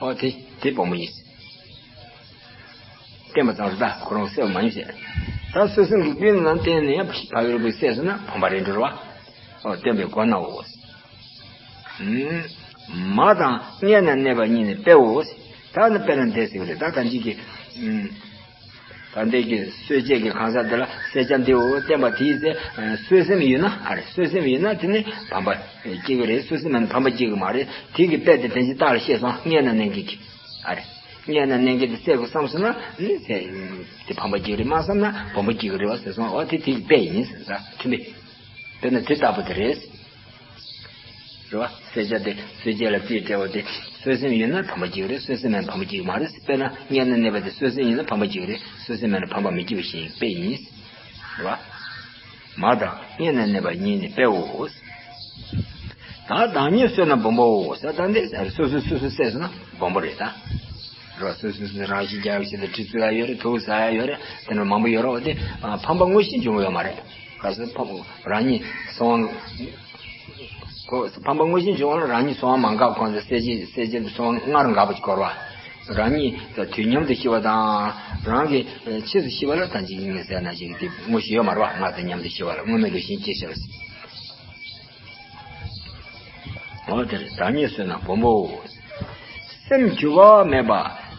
ཨོ་དེ་དེ་སྦོམ་པོ་ཡིན། བསྟན་པ་ཙམ་རེད། ད་ཁོ་རང་བསད་པ་མ་ཡིན་ཟེར། ད་གསོད་སེམས་ཀྱི་ཀུན་ནས་བསྟན་ནས་ཕ་གི་རུ་བསད་སོང་ན་ཕམ་པ་རེད་འགྲོ་ར་བ། ཨོ་བསྟན་པའི་སྒོ་ནའོ། མ་དང་མངལ་ན་གནས་པ་གཉིས་ནི་དཔེའོ། ད་ནི་དཔེར་ན་འདས་ཟེར་བ་རེད། ད་ད་འཇིག་གི་ད་ལྟའི་གི་གསོད་བྱེད་ཀྱི་གང་ཟག་དེ་ལ་བསད་བྱ་འདིའོ་བསྟན་པ་དེའི་ཚེ། གསོད་སེམས་ཡོད་ན་ཨ་རེ། གསོད་སེམས་ཡོད་ན་དེ་ནི་ཕམ་པ་སྐྱེ་གི་རེད། གསོད་སེམས་མེད་ན་ཕམ་པ་སྐྱེ་གི་མ་རེད། དེ་གི་དཔེ་དེ་དེ་བཞིན་རྟགས་ལ་བཤད་སོང་། མངལ་ན་གནས་མཁན་གྱི་ཨ་རེ། མངལ་ན་གནས་མཁན་དེ་བསད་དགོས་བསམ་སོང་ན་ནི་དེ་ཕམ་པ་སྐྱེ་གི་རེད། མ་བསམ་ན་སྦོམ་པོ་སྐྱེ་གི་རེད་བ་ཟེར་སོང་། འོ་དེ་དེ་གི་དཔེ་ཡིན་ཟེར་ས་མཐུན་པས། དཔེར་ན་དེ་ལྟ་བུ་དེ་རེད། རེད་བ། བསད་བྱ་དེ་གསོད་བྱེད་ལ་རྩིས་སྤྲད་པ་དེ་གསོད་སེམས་ཡོད་ན་ཕམ་པ་སྐྱེ་གི་རེད། གསོད་སེམས་མེད་ན་ཕམ་པ་སྐྱེ་གི་མ་རེད། དཔེར་ན་མངལ་ན་གནས་པ་དེ་གསོད་སེམས་ཡོད་ན་ཕམ་པ་སྐྱེ་གི་རེད། གསོད་སེམས་མེད་ན་ཕམ་པ་མི་སྐྱེ་བ་ཞིག་དཔེ་ཡིན། རེད་བ། མ་དང་མངལ་ན་གནས་པ་གཉིས་ནི་དཔེའོ། ད་བདག་ཉིད་གསོད་ན་སྦོམ་པོའོ། ས་ད་འདི་སོ་སོ་སོ་སོ་བསད་སོང་ན་སྦོམ་པོ་རེད་ད། རེད་བ། སོ་སོ་སོ་སོ་རང་ཤི་རྒྱག་ཡག་ཆེད་དུ་གྲི་བཙུགས་ཡག་ཡོད་རེད། དུག་ཟ་ཡག་ཡོད་རེད། དེ་འདྲ་མང་པོ་ཡོད་རེད་བ། དེ་ཕམ་པ་དངོས་གཞི་འབྱུང་གི་ཡོད་མ་རེད། ག་ཚོད་ཕམ་རང་ཉིད་སོང་། ཁོ་ཕམ་པ་དངོས་གཞི་འབྱུང་བ་ལ་རང་ཉིད་སོང་བ་མ་འགག་གོང་དུ་གསད་བྱེད་གསད་བྱེད་དུ་སོང་སྔར་འགག་པ་ཅིག་འཁོར་བ། རང་ཉིད་དུས་མཉམ་དུ་ཤི་བ་དང་རང་གི་ཕྱིས་སུ་ཤི་བ་ལ་ད་ཅིག་ངེས་ཟེར་ན་ཅིག་དེ་དངོས་གཞི་ཡོད་མ་རེད་བ། སྔར་དང་མཉམ་དུ་ཤི་བ་ལ་དངོས་མེད་ལུགས་ཤིང་སྐྱེ་ཤེས་པ། འོ་དེར་བདག་ཉིད་གསོད་ན་སྦོམ་པོའོ། སེམས་འགྱུར་བ་མེད་པ།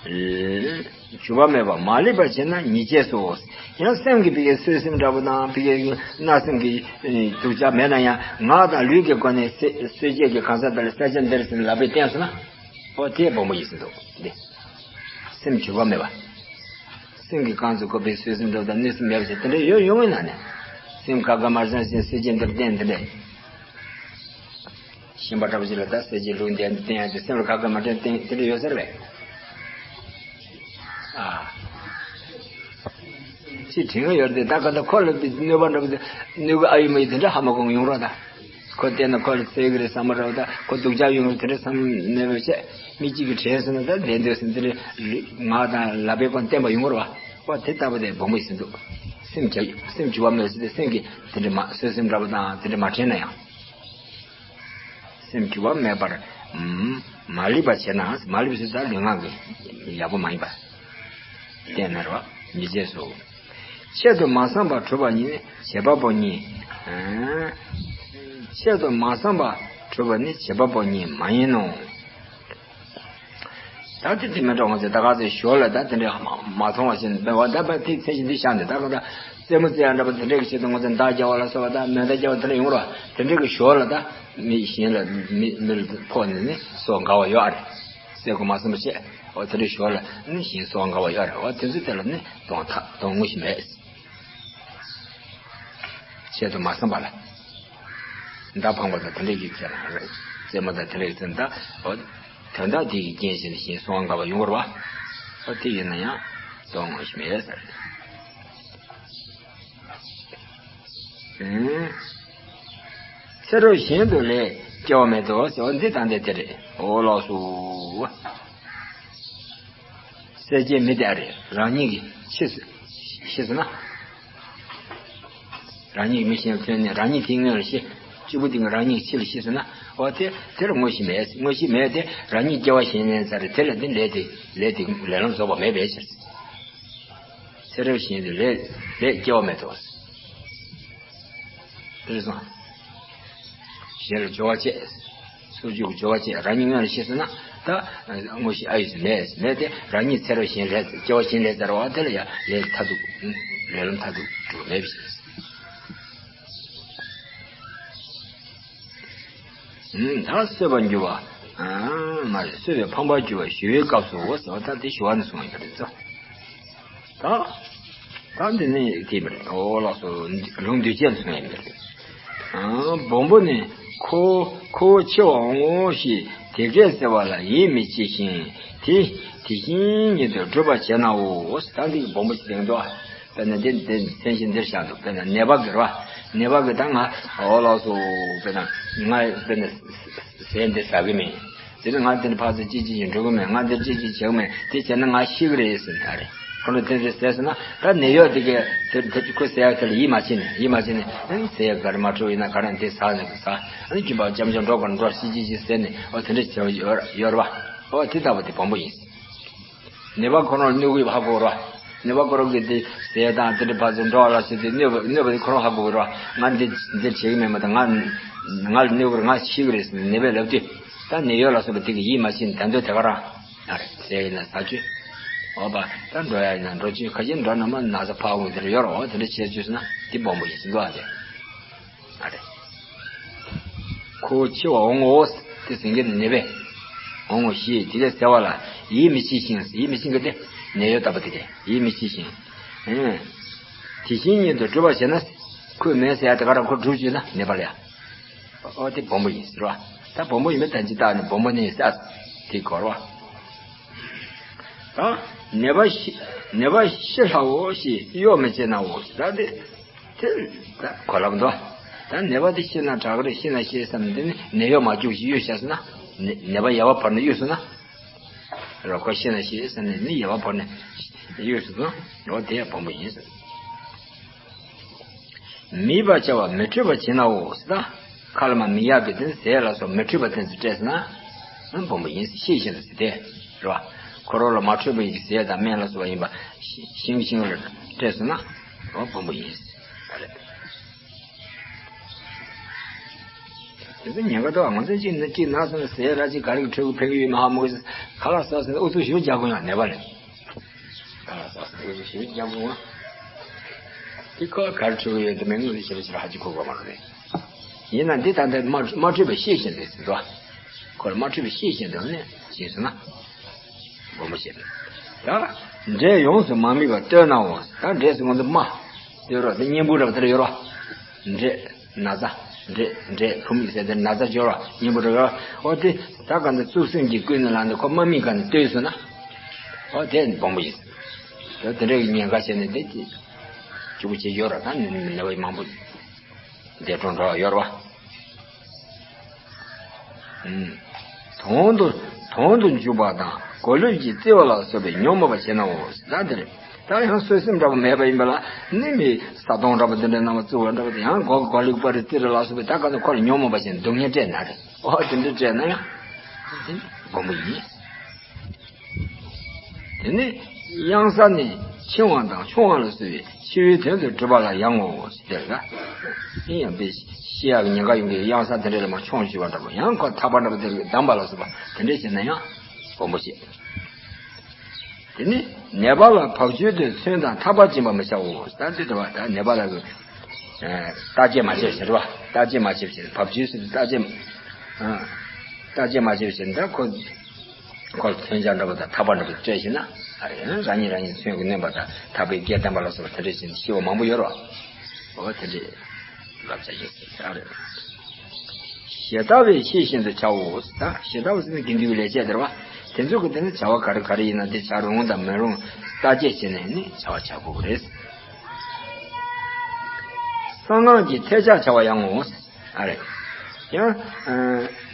འགྱུར་བ་མེད་པ་མ་ལུས་པར་བྱེད་ན་ཉེས་བྱས་སོ། ཡང་སེམས་ཀྱི་ཕ་གི་གསོད་སེམས་འདྲ་པོ་དང་ཕ་གི་བརྣབ་སེམས་ཀྱི་སྡུག་ཅག་མེད་ན་ཡང་ངག་དང་ལུས་ཀྱི་སྒོ་ནས་གསོད་བྱེད་ཀྱི་གང་ཟག་དེ་ལ་བསད་བྱ་འདི་རེད་ཟེར་ནས་ལག་པས་བསྟན་སོང་ན། འོ་དེ་སྦོམ་པོ་ཡིན་ཟེར་འདུག་འདི། སེམས་འགྱུར་བ་མེད་པ། སེམས་ཀྱི་རྐང་ཚུགས་ཁོ་པའི་གསོད་སེམས་འདྲ་པོ་དང་གནོད་སེམས་མེད་པ་ཞིག་དེ་འདྲ་ཡོད་ཡོང་བའི་ནང་ནས། སེམས་ཁ་ཁ་མ་བཟང་ཞིང་གསོད་བྱེད་འདིར་བསྟན་དེ་འདྲ། ཤན་པ་འདྲ་པོ་ཞིག་ལ་ད་གསོད་བྱེད་ལུགས་འདི་བསྟན་ཡང་དེ་སེམས་ལ་ཁ་ཁ་མ་བསྟན་བསྟན་དེ་འདྲ་ཡོད་ས་རེད་པས། ཨ། ཅི་དྲན་གི་ཡོད་རེད་དེ། ད་ག་ད་ཁོ་ལ་གནོད་པ་འདྲ་པོ་དེ། གནོད་གི་ཨ་ཡོད་མ་ཡོད་དེ་འདྲ་ཧ་མ་གོ་གི་ཡོང་རོགས་ད། ཁོ་བལྟས་ན་ཁོ་ལ་འཚེ་གི་རེད་བསམ་པ་འདྲ་པོ་ད། ཁོ་སྡུག་ཅག་ཡོང་གི་རེད་དེ་འདྲ་བསམ་མེད་པ་བྱས། མི་གཅིག་གིས་དྲན་སོང་ན་ད་བདེན་འདོད་སེམས་དེ་འདྲ་ང་དང་ལབ་པའི་སྐོར་བསྟན་པ་ཡོང་གི་རེད་བ། ཨོ་དེ་ལྟ་བུ་དེ་སྦོམ་པོ་ཡིན་ཟེར་འདུག་སེམས་ཀྱི་སེམས་འགྱུར་བ་མེད་ཟེར་ཏེ། སེམས་ཀྱི་དེ་འདྲ་མ་བཟོད་སེམས་འདྲ་པོ་དང་དེ་འདྲ་མ་དྲན་ན་ཡང་། སེམས་འགྱུར་བ་མེད་པར། ཨམ། མ་ལུས་པ་བྱས་ན། མ་ལུས་པ་ཟེར་ད་ལུས་ངག་གི་ཡག་པོ་མ་ཡིན་པ། བསྟན་ན་རོ། མི་བྱེད་སོ། ཆེད་དུ་མ་བསམ་པར་གྲུབ་པ་ཉིད་ནི་བྱེད་པ་པོ་ཉིད། ཨ། ཆེད་དུ་མ་བསམ་པར་གྲུབ་པ་ནི་བྱེད་པ་པོ་ཉིད་མ་ཡིན་ནོ། ད་དེ་དེ་མི་འདྲ་བ་ཚོས་ད་ག་ཚོད་ཞོར་ལ་ད་དེ་འདྲའི་མ་མཐོང་བ་ཞིག་འབད་བ་ད་པ་དེ་ཚད་གཞི་འདི་བཞག་ནས། ད་ག་ད་རྩེད་མོ་རྩེ་ཡ་འདྲ་པོ་དེ་འདྲའི་གི་ཆེད་དུ་ང་ཚོ་མདའ་རྒྱག་པ་ལ་སོགས་པ་དང་མེ་མདའ་རྒྱག་པ་དེ་འདྲ་ཡོང་རོགས། དེ་འདྲའི་གི་ཞོར་ལ་ད་མི་གཞན་ལ་མི་མི་ལ་ཕོག་ནས་ནི་སྲོག་འགག་པ་ཡོད་ཨ་རེད། སྲས་སྐུ་མ་བསམ་པ་བྱས། འོ་དེ་འདྲའི་ཞོར་ལ་ནི་གཞན་སྲོག་འགག་པ་ཡོད་ཨ་རེད། འོ་དེ་ཚོ་དེ་ལ་ནི་གདོང་ཐག་གདོང་ངོ་ཤེས་མེད། ཆེད་དུ་མ་བསམ་པ་ལ། མདའ་འཕངས་པ་དང་དེ་འདྲའི་གི་ཚེ་ལ་རེད། རྩེད་མོ་དང་དེ་འདྲའི་གི་ཚེ་ད། འོ། དོན་དག་དེ་གི་རྐྱེན་བྱས་ནས་གཞན་སྲོག་འགག་པ་ཡོང་གི་རེད་བ། འོ་དེ་ཡིན་ན་ཡང་གདོང་ངོ་ཤེས་མེད་ཟེར། ཨུམ། ཚེ་རབས་གཞན་དུ་ལས་སྐྱེ་བ་མེད་དོ་ཟེར་བ་འདི་ད་འདི་དེ་རེད། འོ་ལགས་སོ། སྲས་བཅས་མི་དེ་ཨ་རེ་རང་ཉིད་ཀྱིས་ཤི་ཤི་སོང་ན། རང་ཉིད་མི་གཞན་ལ་ཐོན་ནས་རང་ཉིད་དེའི་སྔོན་ལ་ཤི། གཅིག་པུ་དེ་གིས་རང་ཉིད་ཤི་ལ་ཤི་སོང་ན། འོ་དེ་དེར་དངོས་གཞི་མེད། དངོས་གཞི་མེད་དེ་རང་ཉིད་སྐྱེ་བ་གཞན་ལེན་ཚར་རེད། དེ་ལ་དེ་ལས་དེ་ལས་དེ་ལས་ལམ་རྫོགས་པ་མེད་པའི་ཕྱིར། ཚེ་རབས་གཞན་དུ་ལས་ལས་སྐྱེ་བ་མེད་དོ། དེར་སོང་། གཞན་ལ་སྦྱོར་བ་བཅས། སོ་སོའི་སྦྱོར་བ་བཅས་རང་ཉིད་སྔོན་ལ་ཤི་སོང་ན། ད་དངོས་གཞི་ཨ་ཡོད་ཟེར་མེད་མེད་དེ་རང་ཉིད་ཚེ་རབས་གཞན་ལས་སྐྱེ་བ་གཞན་ལས་ཚར་བ་དེ་ལ་ཡང་ལས་མཐར་ཐུག་ལས་ལམ་མཐར་ཐུག་འགྲོ་མེད་པའི་ཕྱིར། ད་གསོད་པར་འགྱུར་བ། མ་རེད། གསོད་པའི་ཕངས་པར་འགྱུར་བ་ཞི་བའི་སྐབས་སུ་འོ་ཟེར་བ་ད་དེ་ཞི་བ་ནས་གསུངས་ཡོད་རེད་ཙང་། ད། ད་འདི་ནི་དེ་མ་རེད། འོ་ལགས་སོ། ལུང་འདི་བྱས་ནས་གསུངས་ཡོད་རེད། སྦོམ་པོ་ནི་ཁོ་ཁོ་འཆི་བ་འོང་ངོ་ཞེས་དེ་སྐད་ཟེར་བ་ལ་ཡིད་མི་ཆེས་ཤིང་དེ་དེ་བཞིན་ཉིད་དུ་སྒྲུབ་པར་བྱེད་ནའོ། ད་འདི་སྦོམ་པོ་ཞིག་དེང་དུ། དཔེར་ན་འདི་འདི་མཚན་གཞི་འདིར་བཞག་འདུག་དཔེར་ན་ནད་པ་གིས་རེད་བ། ནད་པ་གིས་ད་ང་འོ་ལགས་སོ། དཔེར་ན་ང་དཔེར་ན་ཟས་འདི་ཟ་གི་མེད། དེ་ནི་ང་འདི་ནས་ཕར་ཚུར་ཅི་ཅི་ཅི་འགྲོ་གི་མེད། ང་འདིར་ཅི་ཅི་བྱེད་གི་མེད། དེ་བྱས་ན་ང་ཤི་གི་རེད་ཟེར་ནས་ཨ་རེད། ཁོ་ཚོ་དེ་འདྲ་ཟེར་སོང་ན་ད་ནད་གཡོག་དེ་གས་དེ་དེ་ཁོ་ཟེར་ཡག་དེ་ལ་ཡིད་མ་ཆེས་ནས། ཡིད་མ་ཆེས་ནས་ཨ་ནི་ཟས་ཡག་ག་རེ་མ་འཕྲོད་ཡིན་ན་ག་རེ་འདི་ཟ་ཟེར་ཟ། ཨ་ནི་རྒྱུན་པར་ཅམ་ཅམ་འགྲོ་ག་འགྲོ། ཤི་ཅི་ཅི་ཟེར་ནས་འོ་དེ་འདྲ་བྱེད་ཡོད་ཡོད་རེད་བ། འོ་དེ་ལྟ་བུ་དེ་སྦོམ་པོ་ཡིན། ནད་པ་ཁོ་རང་ལ་གནོད་གི་ཡོད་པ་ཧ་གོ་རོ། ནད་པ་ཁོ་རང་གིས་དེ་ཟས་དང་དེ་འདྲ་ཕར་ཚུར་འགྲོ་བ་ལ་སོགས་ཏེ་གནོད་པ་གནོད་པ་དེ་ཁོ་རང་ཧ་གོ་གི་རོ། ང་འདི་འདི་བྱེད་གི་མེད་མ་གཏོགས་ང་ང་ལ་གནོད་གི་རེད། ང་ཤི་གི་རེད་ཟེར་ནས་ནད་པས་ལབ་དུས། ད་ནད་གཡོག་ལ་སོགས་པ་དེ་གིས་ཡིད་མ་ཆེས་ནས་ད་འདོད་དེ་ག་རང་ཨ་རེ། ཟས་ཡིན་ན་ཟ་བཅུག་འོ་བ་ད་འགྲོ་ཡ་ཡིན་ན་འགྲོ་བཅུག་ཁ་ཤས་འགྲོ་ན་མ་ན་ཚ་ཕར་འོང་དེ་འདྲ་ཡོད་རོ། འོ་དེ་འདྲ་བྱས་བཅུག་སོང་ན་དེ་སྦོམ་པོ་ཡིན་ཟེར་འདུག་ཨ་དེ། ཨ་རེ། ཁོ་འཆི་བ་འོང་ངོ་། དེ་ཟེར་མཁན་ནི་ནད་པས། འོང་ངོ་ཞེས་དེ་སྐད་ཟེར་བ་ལ་ཡིད་མི་ཆེས་ཤིང་། ཡིད་མི་ཆེས་མཁན་དེ་ནད་གཡོག་ལྟ་བུ་དེ་གས་ཡིད་མི་ཆེས་ཤིང་། ཨེ། དེ་བཞིན་ཉིད་དུ་སྒྲུབ་པར་བྱེད་ན། ཁོས་མེད་ཟེར་ཡ་དེ་ག་རང་ཁོ་སྒྲུབ་བྱས་ན་ནད་པ་ལ་ཡ། ཨོ་དེ་སྦོམ་པོ་ཡིན་ཟེར་བ། ད་སྦོམ་པོ་ཡིན་པའི་ད་ཇི་ལྟར་ནི་སྦོམ་པོ་ནི་ཟེར་དེ་གོ་རོ། ད་ནད་པ་ཤི་ནད་པ་ཤི་སླའོ་ཞེས་གཡོག་མི་བྱེད་ནའོ། ད་དེ། དེ་ད་གོ་ལབ་འདུག་ད་ནད་པ་དེ་ཤི་ན་དྲག་གི་རེད། ཤི་ན་ཤི་བསམ་ནས་དེ་ནི་ནད་གཡོག་མ་བཅུག་ཅིག་གཡུག་བཞག་སོང་ན། ནད་ནད་པ་ཡལ་བ་བོར་ནས་གཡུག་སོང་ན། རོ་ཁོ་ཤི་ན་ཤི་བསམ་ནས་ནི་ཡལ་བ་བོར་ནས་གཡུག་སོང་ན་རོ་དེ་ཡང་སྦོམ་པོ་ཡིན་ཟེར། མིད་པར་བྱ་བ་མི་འཕྲོད་པར་བྱེད་ནའོ་ཟེར། ད་ཁ་ལ་མ་མིད་ཡག་གི་དེ་ཟས་ལ་སོགས་མི་འཕྲོད་པ་དེ་ཚོ་སྤྲད་སོང་ན་སྦོམ་པོ་ཡིན་ཟེར། ཤེས་བཞིན་དུ་ཟེར་དེ་རེད་བ། ཁོ་རང་ལ་མ་འཕྲོད་པའི་ཟས་དང་སྨན་ལ་སོགས་པ་ཡིན་པ་ཤིང་ཤིང་ལ་སྤྲད་སོང་ན་སྦོམ་པོ་ཡིན་ཟེར། ད་རེད། དེ་ཚོ་ཉེན་ཁ་འདུག་ང་ཚོ་གཅིག་ན་གཅིག་ན་སོང་ཟས་ར་གཅིག་ག་རེ་འཕྲོད་གི་ཕན་གི་ཡོད་མ་ཧ་མོ་གི་ཁ་ལག་ཟ་ཟ་ཨུ་ཚུགས་ཞུ་རྒྱག་གོ་ཡང་ནད་པ་རེད། ཁ་ལག་ཟ་ཟ་ཨུ་ཚུགས་ཞུ་རྒྱག་གོ་ཡང་དེ་ཁོ་ག་རེ་འཕྲོད་གི་ཡོད་དེ་མེད་ངོས་ཤེས་པ་ཞིག་ཧ་ཅི་གོ་གོ་མ་རེད། ཡིན་ན་འདི་ད་ལྟ་མ་མ་འཕྲོད་པ་ཤེས་བཞིན་རེད་ཟེར་འདུག་ཁོ་ལ་མ་འཕྲོད་པ་ཤེས་བཞིན་འདུག་ནས་ཤེས་སོང་ན། སྒོམ་པ་བྱེད། ད་འདྲེ་ཡོངས་སུ་མ་དམིགས་པར་བསྟོད་ནའོ། ད་འདྲེ་ཟེར་ང་ཚོ་རྨ་ཡོད་རོ། དེ་གཉན་འབུ་འདྲ་པོ་དེ་འདྲ་ཡོད་རོ། འདྲེ་ན་ཚ་འདྲེ་འདྲེ་ཕུ་མི་ཟེར་དེ་ན་ཚ་ཡོད་རོ། གཉན་འབུ་འདྲ་ཡོད་རོ། འོ་དེ་ད་ག་འདི་གཙུག་སེམས་ཀྱི་ཀུན་ནས་ལངས་ཏེ་ཁོ་རྨ་མི་ག་ནས་བསྟོད་སོང་ན། འོ་དེ་སྒོམ་པ་ཡིན། ད་དེ་འདྲའི་ཉེན་ཁ་བྱས་ནས་དེ་དེ་ཅུ་བོ་ཅིག་ཡོད་ར། ད་ནི་ནི་ལེ་བའི་མང་པོ་འདས་གྲོངས་འགྲོ་བ་ཡོད་ར་བ། ཨུམ། དོན་དུ་དོན་དུ་འཇུག་པ་དང་གོ་ལོད་ཀྱིས་བརྩི་བ་ལ་སོགས་པའི་ཉོན་མོངས་པ་བྱས་ནའོ། ད་དེ་རེད། ད་ཡང་གསོད་སེམས་འདྲ་པོ་མེད་པ་ཡིན་པ་ལ་ནི་མི་ས་དོང་འདྲ་པོ་དེ་འདྲའི་ནང་ལ་བཙུགས་པ་འདྲ་པོ་དེ་ཡང་གོ་གོ་ལོད་པ་རེ་བརྩི་རེ་ལ་སོགས་པའི་ད་ག་ཚོད་ཁོ་ལ་ཉོན་མོངས་པ་བྱས་ནས་སྡུག་བསྔལ་སྤྲད་ན་རེད། ཨོ་དེ་འདྲ་སྤྲད་ན་ཡང་དེ་ནི་སྦོམ་པོ་ཡིན། དེ་ནི་གཡང་ས་ནི་འཆིང་བ་དང་མཆོང་བ་ལ་སོགས་པའི་འཆི་བའི་དོན་དུ་སྒྲུབ་པ་ལ་ཡང་ངོ་། ཟེར་ལ། ཡིན་ཡང་པའི་ཤི་ཡག་གི་ཉེན་ཁ་ཡོང་གི་གཡང་ས་དེ་འདྲ་ལ་མ་མཆོང་བཅུག་པ་འདྲ་པོ་ཡང་ཁོ་ཐག་པ་འདྲ་པོ་དེ་བསྡམས་པ་ལ་སོགས་པ་དེ་འདྲ་བྱས་ན་ཡང་སྦོམ་པོ་བྱེད། དེ་ནི་ནད་པ་ལ་བབ་ཅོལ་དུ་མཚོན་དང་ཐག་པ་འབྱིན་པ་མི་བྱའོ། ད་འདི་འདྲ་བ་ད་ནད་པ་ལ་བརྟག་དཔྱད་མ་བྱས་ཟེར་བ། བརྟག་དཔྱད་མ་བྱས་ཟེར། བབ་ཅོལ་ཟེར་བརྟག་དཔྱད་བརྟག་དཔྱད་མ་བྱས་ཟེར། ད་ཁོ་ཁོ་ལ་མཚོན་ཆ་འདྲ་པོ་དང་ཐག་པ་འདྲ་པོ་སྤྲད་ཤེ་ན། ཨ་རེ་རང་ཉིད་རང་ཉིད་མཚོན་གྱི་གནོན་པ་དང་ཐག་པས་བརྒྱལ་བསྡད་པ་ལ་སོགས་པ་དེ་འདྲ་བྱས་ནས་ཤི་བ་མང་པོ་ཡོད་རེད་བ། འོ་དེ་འདྲའི་བསླབ་བྱ་ཞིག་ཟེར་ཨ་རེ། ཞེ་ལྟ་བས་ཤེས་བཞིན་དུ་བྱའོ། ད་ཞེ་ལྟ་བ་ཟེར་ན་དགེ་འདུན་གྱི་ལས་བྱེད་དེ་རེད་བ། དེ་ཚོ་གི་དེ་ནི་བྱ་བ་ག་རེ་ག་རེ་ཡིན་ན་དེ་བྱ་རུང་དང་མི་རུང་བརྟག་དཔྱད་བྱས་ནས་ནི་བྱ་བ་བྱ་དགོས་ཀྱི་རེད། གསང་སྔགས་ཀྱི་ཐལ་ལྕག་བྱ་བ་ཡང་ངོ་། ཨ་རེད། ཡང་།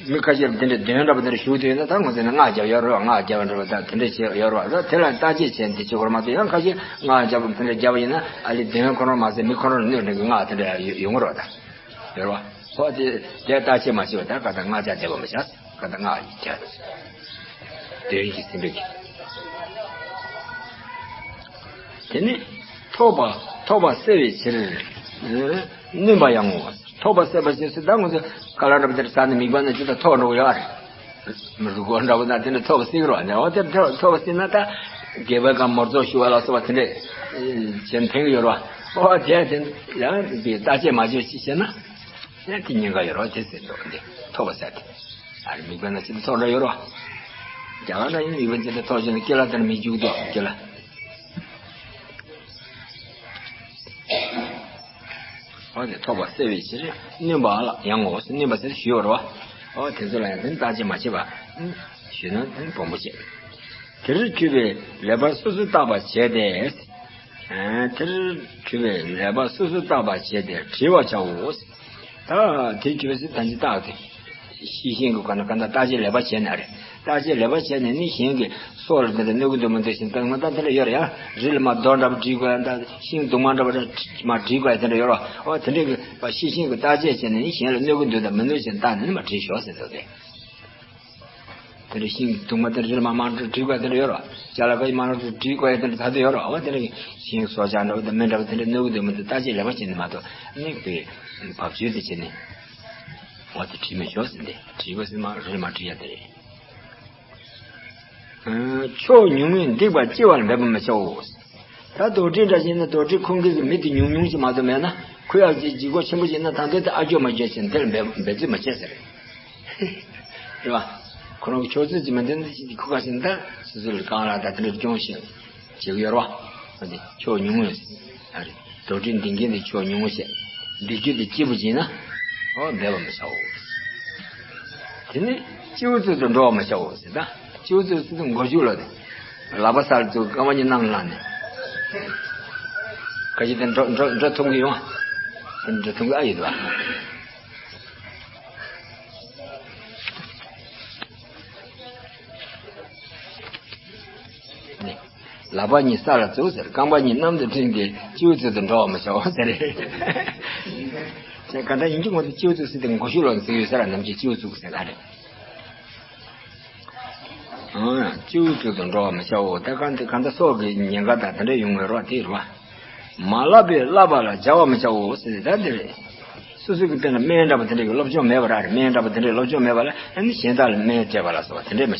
མི་ཁ་ཤས་ལ་དེ་འདྲའི་གདོན་འདྲ་པོ་དེ་འདྲ་ཞུགས་དུས་ན་ད་ང་ཚོ་ནི་སྔགས་རྒྱབ་ཡོད་རེད་བ། སྔགས་རྒྱབ་འདྲ་པོ་ད་དེ་འདྲ་བྱེད་ཡོད་རེད་བ། ད་དེ་ལ་བརྟག་དཔྱད་བྱས་ནས་དེ་བྱེད་དགོས་རེད་མ་གཏོགས་ཡང་ཁ་ཤས་སྔགས་རྒྱབ་དེ་འདྲ་རྒྱབ་ཡིན་ན་ཨ་ལི་གདོན་ཁོ་རང་མ་ཟད་མི་ཁོ་རང་ལ་གནོད་འདྲ་གི་སྔགས་དེ་འདྲ་ཡོང་གི་རེད་བ་ད། ཡོད་རེད་བ། ཧོ་དེ་དེ་བརྟག་དཔྱད་མ་བྱས་པ་ད་ག་ད་སྔགས་རྒྱབ་བསྡད་པ་མི་བྱ། ག་ད་སྔགས་རྒྱབ་དོན་གྱིས་ཟིན་པའི་གི། དེ་ནི་ཐོགས་པ་ཐོགས་པ་སེལ་བའི་ཕྱིར། བསྣུན་པ་ཡང་ངོ་། ཐོགས་པ་སེལ་བ་ཞེས་སུ་ད་ང་ཚོ་ཀ་ལ་འདྲ་པོ་དེར་ཟ་ནས་མིད་པ་ན་ཅི་ལྟར་ཐོགས་འགྲོ་གི་ཡོད་རེད། མི་རུ་གོ་འདྲ་པོ་ན་དེ་འདྲ་ཐོགས་པ་སེལ་གི་རེད་བ། འོ་དེར་ཐོགས་པ་སེལ་ན་ད་དགེ་བའི་ཀ་མོར་ཚོགས་ཞུ་བ་ལ་སོགས་པ་དེ་འདྲས་བྱས་ཕན་གི་ཡོད་རེད་བ། འོ་དེ་དེ་ཡང་དེ་བརྟག་དཔྱད་མ་བྱས་ཅི་བྱས་ན་ཡང་དེ་ཉེན་ཁ་ཡོད་རེད་བ། དེ་ཟེར་འགྲོ་འདི་ཐོགས་པ་སེལ་དེ། ཨ་རེ་མིད་པ་ན་ཅི་ལྟར་ཐོགས་འདྲ་ཡོད་རེད་བ། རྒྱ་གར་ན་ཡང་མིད་པ་ཅི་ལྟར་ཐོགས་བྱས་ན་སྐེ་ལ་དེར་མི་འཇུག་དོ་སྐེ་ལ། འོ་དེ་ཐོགས་པ་སེལ་བའི་ཕྱིར་བསྣུན་པ་ལ་ཡང་ངོ་། བསྣུན་པ་ཟེར་ཞུས་པ་རེད་བ། འོ་དེ་ཚོ་ལ་ཡང་དེ་བརྟག་དཔྱད་མ་བྱས་པ་ཞུས་ན་དེ་སྦོམ་པོ་བྱེད། དེར་གྱུར་པའི་ལེགས་པར་སོ་སོར་བརྟག་པ་བྱས་ཏེ། དེར་གྱུར་པའི་ལེགས་པར་སོ་སོར་བརྟག་པ་བྱས་ཏེ་དྲི་བར་བྱའོ། ད་དེ་གྱུར་པའི་ཚེ་ད་ཅི་བརྟག་སྟེ། ཤེས་བཞིན་གྱི་གང་ལྟར་གང་ལྟར་བརྟག་དཔྱད་ལེགས་པར་བྱས་ནས་རེད། བརྟག་དཔྱད་ལེགས་པར་བྱས་ནས་ནི་གཞན་གྱི་སྲོག་ལ་དེ་འདྲ་གནོད་ཀྱི་འདུག་མི་འདུག་ཞེས་ད་ང་ད་དེ་འདྲ་ཡོད་རེད་ཡ། རི་ལ་མ་རྡོ་འདྲ་པོ་བསྒྲིལ་དགོས་ཡ། ད་ཤིང་གདུང་མ་འདྲ་པོ་མ་བསྒྲིལ་དགོས་ཡ་དེ་འདྲ་ཡོད་རེད་བ། དེ་འདྲའི་གི་ཤེས་བཞིན་གྱི་བརྟག་དཔྱད་བྱས་ནས་ནི་གཞན་ལ་གནོད་ཀྱི་འདུག་དང་མི་འདུག་ཞེས་བརྟག་ནས་ནི་མ་བསྒྲིལ་ཤོག་ཟེར་འདུག་སྟེ། དེ་འདྲ་ཤིང་གདུང་མ་དེ་འདྲ་རི་ལ་མ་མ་བསྒྲིལ་དགོས་ཡ་དེ་འདྲ་ཡོད་རེད་བ། ཅ་ལག་ག་ཡི་མ་ལ་བསྒྲིལ་དགོས་ཡ་དེ་འདྲ་ད་དུ་ཡོད་རེད་བ། དེ་འདྲ་གི་ཤིང་སྲོག་ཆགས་འདྲ་པོ་དང་མི་འདྲ་པོ་དེ་འདྲ་གནོད་ཀྱི་འདུག་མི་འདུག་བརྟག་དཔྱད་ལེགས་པར་བྱས་ནས་མ་གཏོགས་ནི་དེ་བབ་ཅོལ་དེ་བྱས་ནས། འོ་དེ་བྲིས་མི་ཆོག་ཟེར་ཏེ། བྲིས་པ་ཟེར་མ་རེད་མ་བྲིས་ཡ་དེ་རེད། ཕྱོགས་ཉུང་ངུས་སྡིག་པ་ལྕི་བར་འབད་པ་མི་བྱའོ། ད་རྡོག་ཁྲེས་འདྲ་ཞིག་ན་རྡོག་ཁྲེས་ཁུང་ཁེགས་ཀྱི་མི་དེ་ཉུང་ཉུང་ཞིག་མ་གཏོགས་མེད་ན། ཁོ་ཡག་ཅིག་ལྗིད་ཁོག་ཆེན་པོ་ཞིག་ན་ད་འདོད་དེ་ཨ་སྐྱོ་མ་སྐྱོ་ཞིག་དེར་འབད་འབད་རྩོལ་མ་བྱེད་ཟེར། རེད་བ། ཁོ་རང་གི་ཕྱོགས་ཚོད་ཅིག་མི་འདོན་ན་ཅིག་ཁུ་ཁ་ཞིག་ན་ད་སོ་སོ་ལ་རྐང་ལག་ད་དེ་འདྲ་སྐྱོང་ཞིག་བྱེད་ཀྱི་ཡོད་རེད་བ། འོ་དེ་ཕྱོགས་ཉུང་ངུས། ཨ་རེ། རྡོག་ཁྲེས་འདིང་མཁན་དེ་ཕྱོགས་ཉུང་ངུ་བྱས། སྡིག་སྤྱོད་དེ་ལྕི་པོ་བྱས་ན། འོ་འབད་པ་མི་བྱའོ། དེ་ནི་སྤྱི་བོ་རྩེ་དུ་འགྲོ་བར་མི་བྱའོ་ཟེར་ད། སྤྱི་བོ་རྩེ་དུ་མགོ་མཇུག་ལ་དེ། ལག་པ་ས་ལ་བཙུགས་རྐང་པ་གཉིས་གནམ་ལ་བླངས་ནས། ཁ་ཅིག་དེ་འགྲོ་འགྲོ་འགྲོ་ཐུབ་ཀྱི་ཡོང་ཨ། དེ་འགྲོ་ཐུབ་ཀྱི་ཨ་ཡོད་དོ། ནི། ལག་པ་གཉིས་ས་ལ་བཙུགས་ཟེར། རྐང་པ་གཉིས་གནམ་དུ་བསྒྲེངས་ཏེ་སྤྱི་བོ་རྩེ་དུ་འགྲོ་བར་མི་བྱའོ་ཟེར། ཅེས་ག་འདྲ་ཡིན་གྱི་ངོ་དེ་སྤྱི་བོ་རྩེ་ཟེར་ཏེ་མགོ་མཇུག་ལ་ཟེར་ཡོད་ས་ར། ནམ་རྒྱུན་སྤྱི་བོ་རྩེ་ཟེར་ག་རེད། ཨང་། སྤྱི་བོ་རྩེ་དུ་འགྲོ་བར་མི་བྱའོ། ད་གང་དེ་གང་ལྟར་སྲོག་གི་ཉེན་ཁ་དང་དེ་འདྲ་ཡོང་གི་རེད་དེ་རེད་བ། མ་བསླབས་པས་བསླབ་པ་ལ་སྦྱར་བར་མི་བྱའོ་ཟེར་ད་འདི་རེད། སོ་སོ་གི་སྟེང་ལ་སྨན་འདྲ་པོ་དེ་འདྲ་གི་སློབ་སྦྱོང་མེད་པ་ར་རེད། སྨན་འདྲ་པོ་དེ་འདྲའི་སློབ་སྦྱོང་མེད་པ་ལ་ཨ་ནི་གཞན་དག་ལ་སྨན་སྤྲད་པ་ལ་སོགས་པ་དེ་འདྲས་མི་བྱ་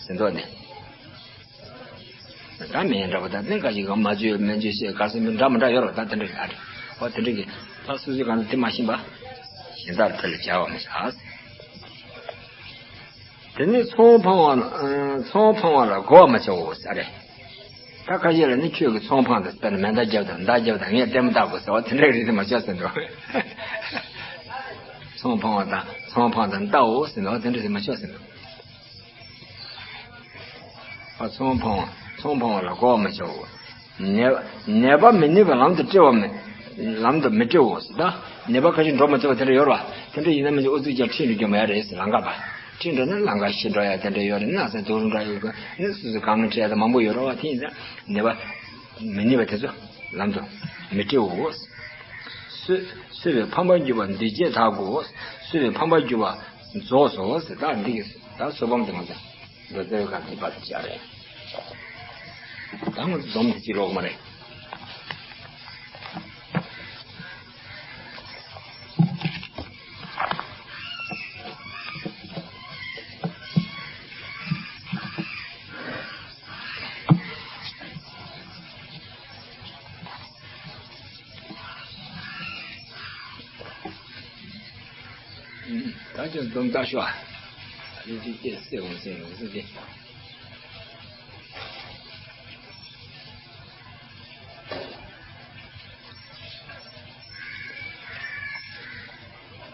ཟེར་འདུག་ནི། ད་སྨན་འདྲ་པོ་ད་ནི་འགའ་ཞིག་གིས་མ་བཅོས་སྨན་བཅོས་བཤད་ག་ཟེར་མི་འདྲ་མི་འདྲ་ཡོད་རེད། ད་དེ་འདྲ་ཡོད་རེད། འོ་དེ་འདྲ་གི་ད་སོ་སོའི་སྒང་ལ་དེ་མ་ཤེས་པ་གཞན་དག་ལ་དེ་ལ་སྦྱར་བ་མི་བྱ། དེ་ནས་ཚོང་འཕང་བ་ཚོང་འཕང་བ་ལ་བགོ་བ་མི་བྱའོ་ཟེར་རེད། ད་ཁ་ཤས་ལ་ནི་ཁྱོད་ཀྱི་ཚོང་འཕང་དུ་དཔེར་ན་མེ་མདའ་རྒྱབ་དང་མདའ་རྒྱབ་དང་ངས་ལྟད་མོ་ལྟ་དགོས་ཟེར་བ་དེ་འདྲ་རེད་དེ་མ་བྱ་ཟེར་འདུག་ཚོང་འཕང་བ་དང་ཚོང་འཕང་དང་ལྟའོ་ཟེར་འདུག་དེ་འདྲ་ཟེར་མ་བྱ་ཟེར་འདུག་ཨ། ཚོང་འཕང་བ་ཚོང་འཕང་བ་ལ་བགོ་བ་མི་བྱའོ། ནད་ནད་པ་མི་ནུས་པ་ལམ་དུ་སྤྲོད་པ་མི་ལམ་དུ་མི་སྤྲོད་འོ་ཟེར། ད་ནད་པ་ཁ་ཅིག་འགྲོ་མི་ཐུབ་པ་དེ་འདྲ་ཡོད་རེད་བ། དེ་འདྲ་ཡིན་ན་མི་ཚེ་ཨུ་ཚུགས་ཀྱང་ཁྲིད་འགྲོ་རྒྱུ་མ་རེད་ཟེར། ལམ་ཁ་པ་ཁྲིད་འགྲོ་ན་ལམ་ཁ་ཤི་འགྲོ་ཡ་དེ་འདྲ་ཡོད་རེད། ན་ཚ་དུག་འདྲ་ཡོད་དགོས་ནི་སོ་སོ་གང་ནས་ཁྲིད་ཡ་དེ་མང་པོ་ཡོད་རེད་བ། དེ་ཡིན་ཙང་ནད་པ་མི་ནུས་པ་དེ་ཚོ་ལམ་དུ་མི་སྤྲོད་འོ་ཟེར། གསོད་གསོད་པའི་ཕམ་པར་གྱུར་པ་འདུས་བྱས་དག་གོ། གསོད་པའི་ཕམ་པར་གྱུར་པ་རྫོགས་སོ་ཟེར། ད་འདི་གི་ད་གསོད་བམ་དེ་ང་ཚོ་འདོད་པའི་གང་གི་བར་དུ་བྱ་རེད། ད་ང་ཚོ་འཛོམས་དེ་གཅིག་ལོག་མ་རེད། ད་ཅི་འཛོམས་ད་ཤོག་ཨ་ལེ་ཅིག་སྐྱེས་སེ་འོང་སེ་འོང་སེ་དེ།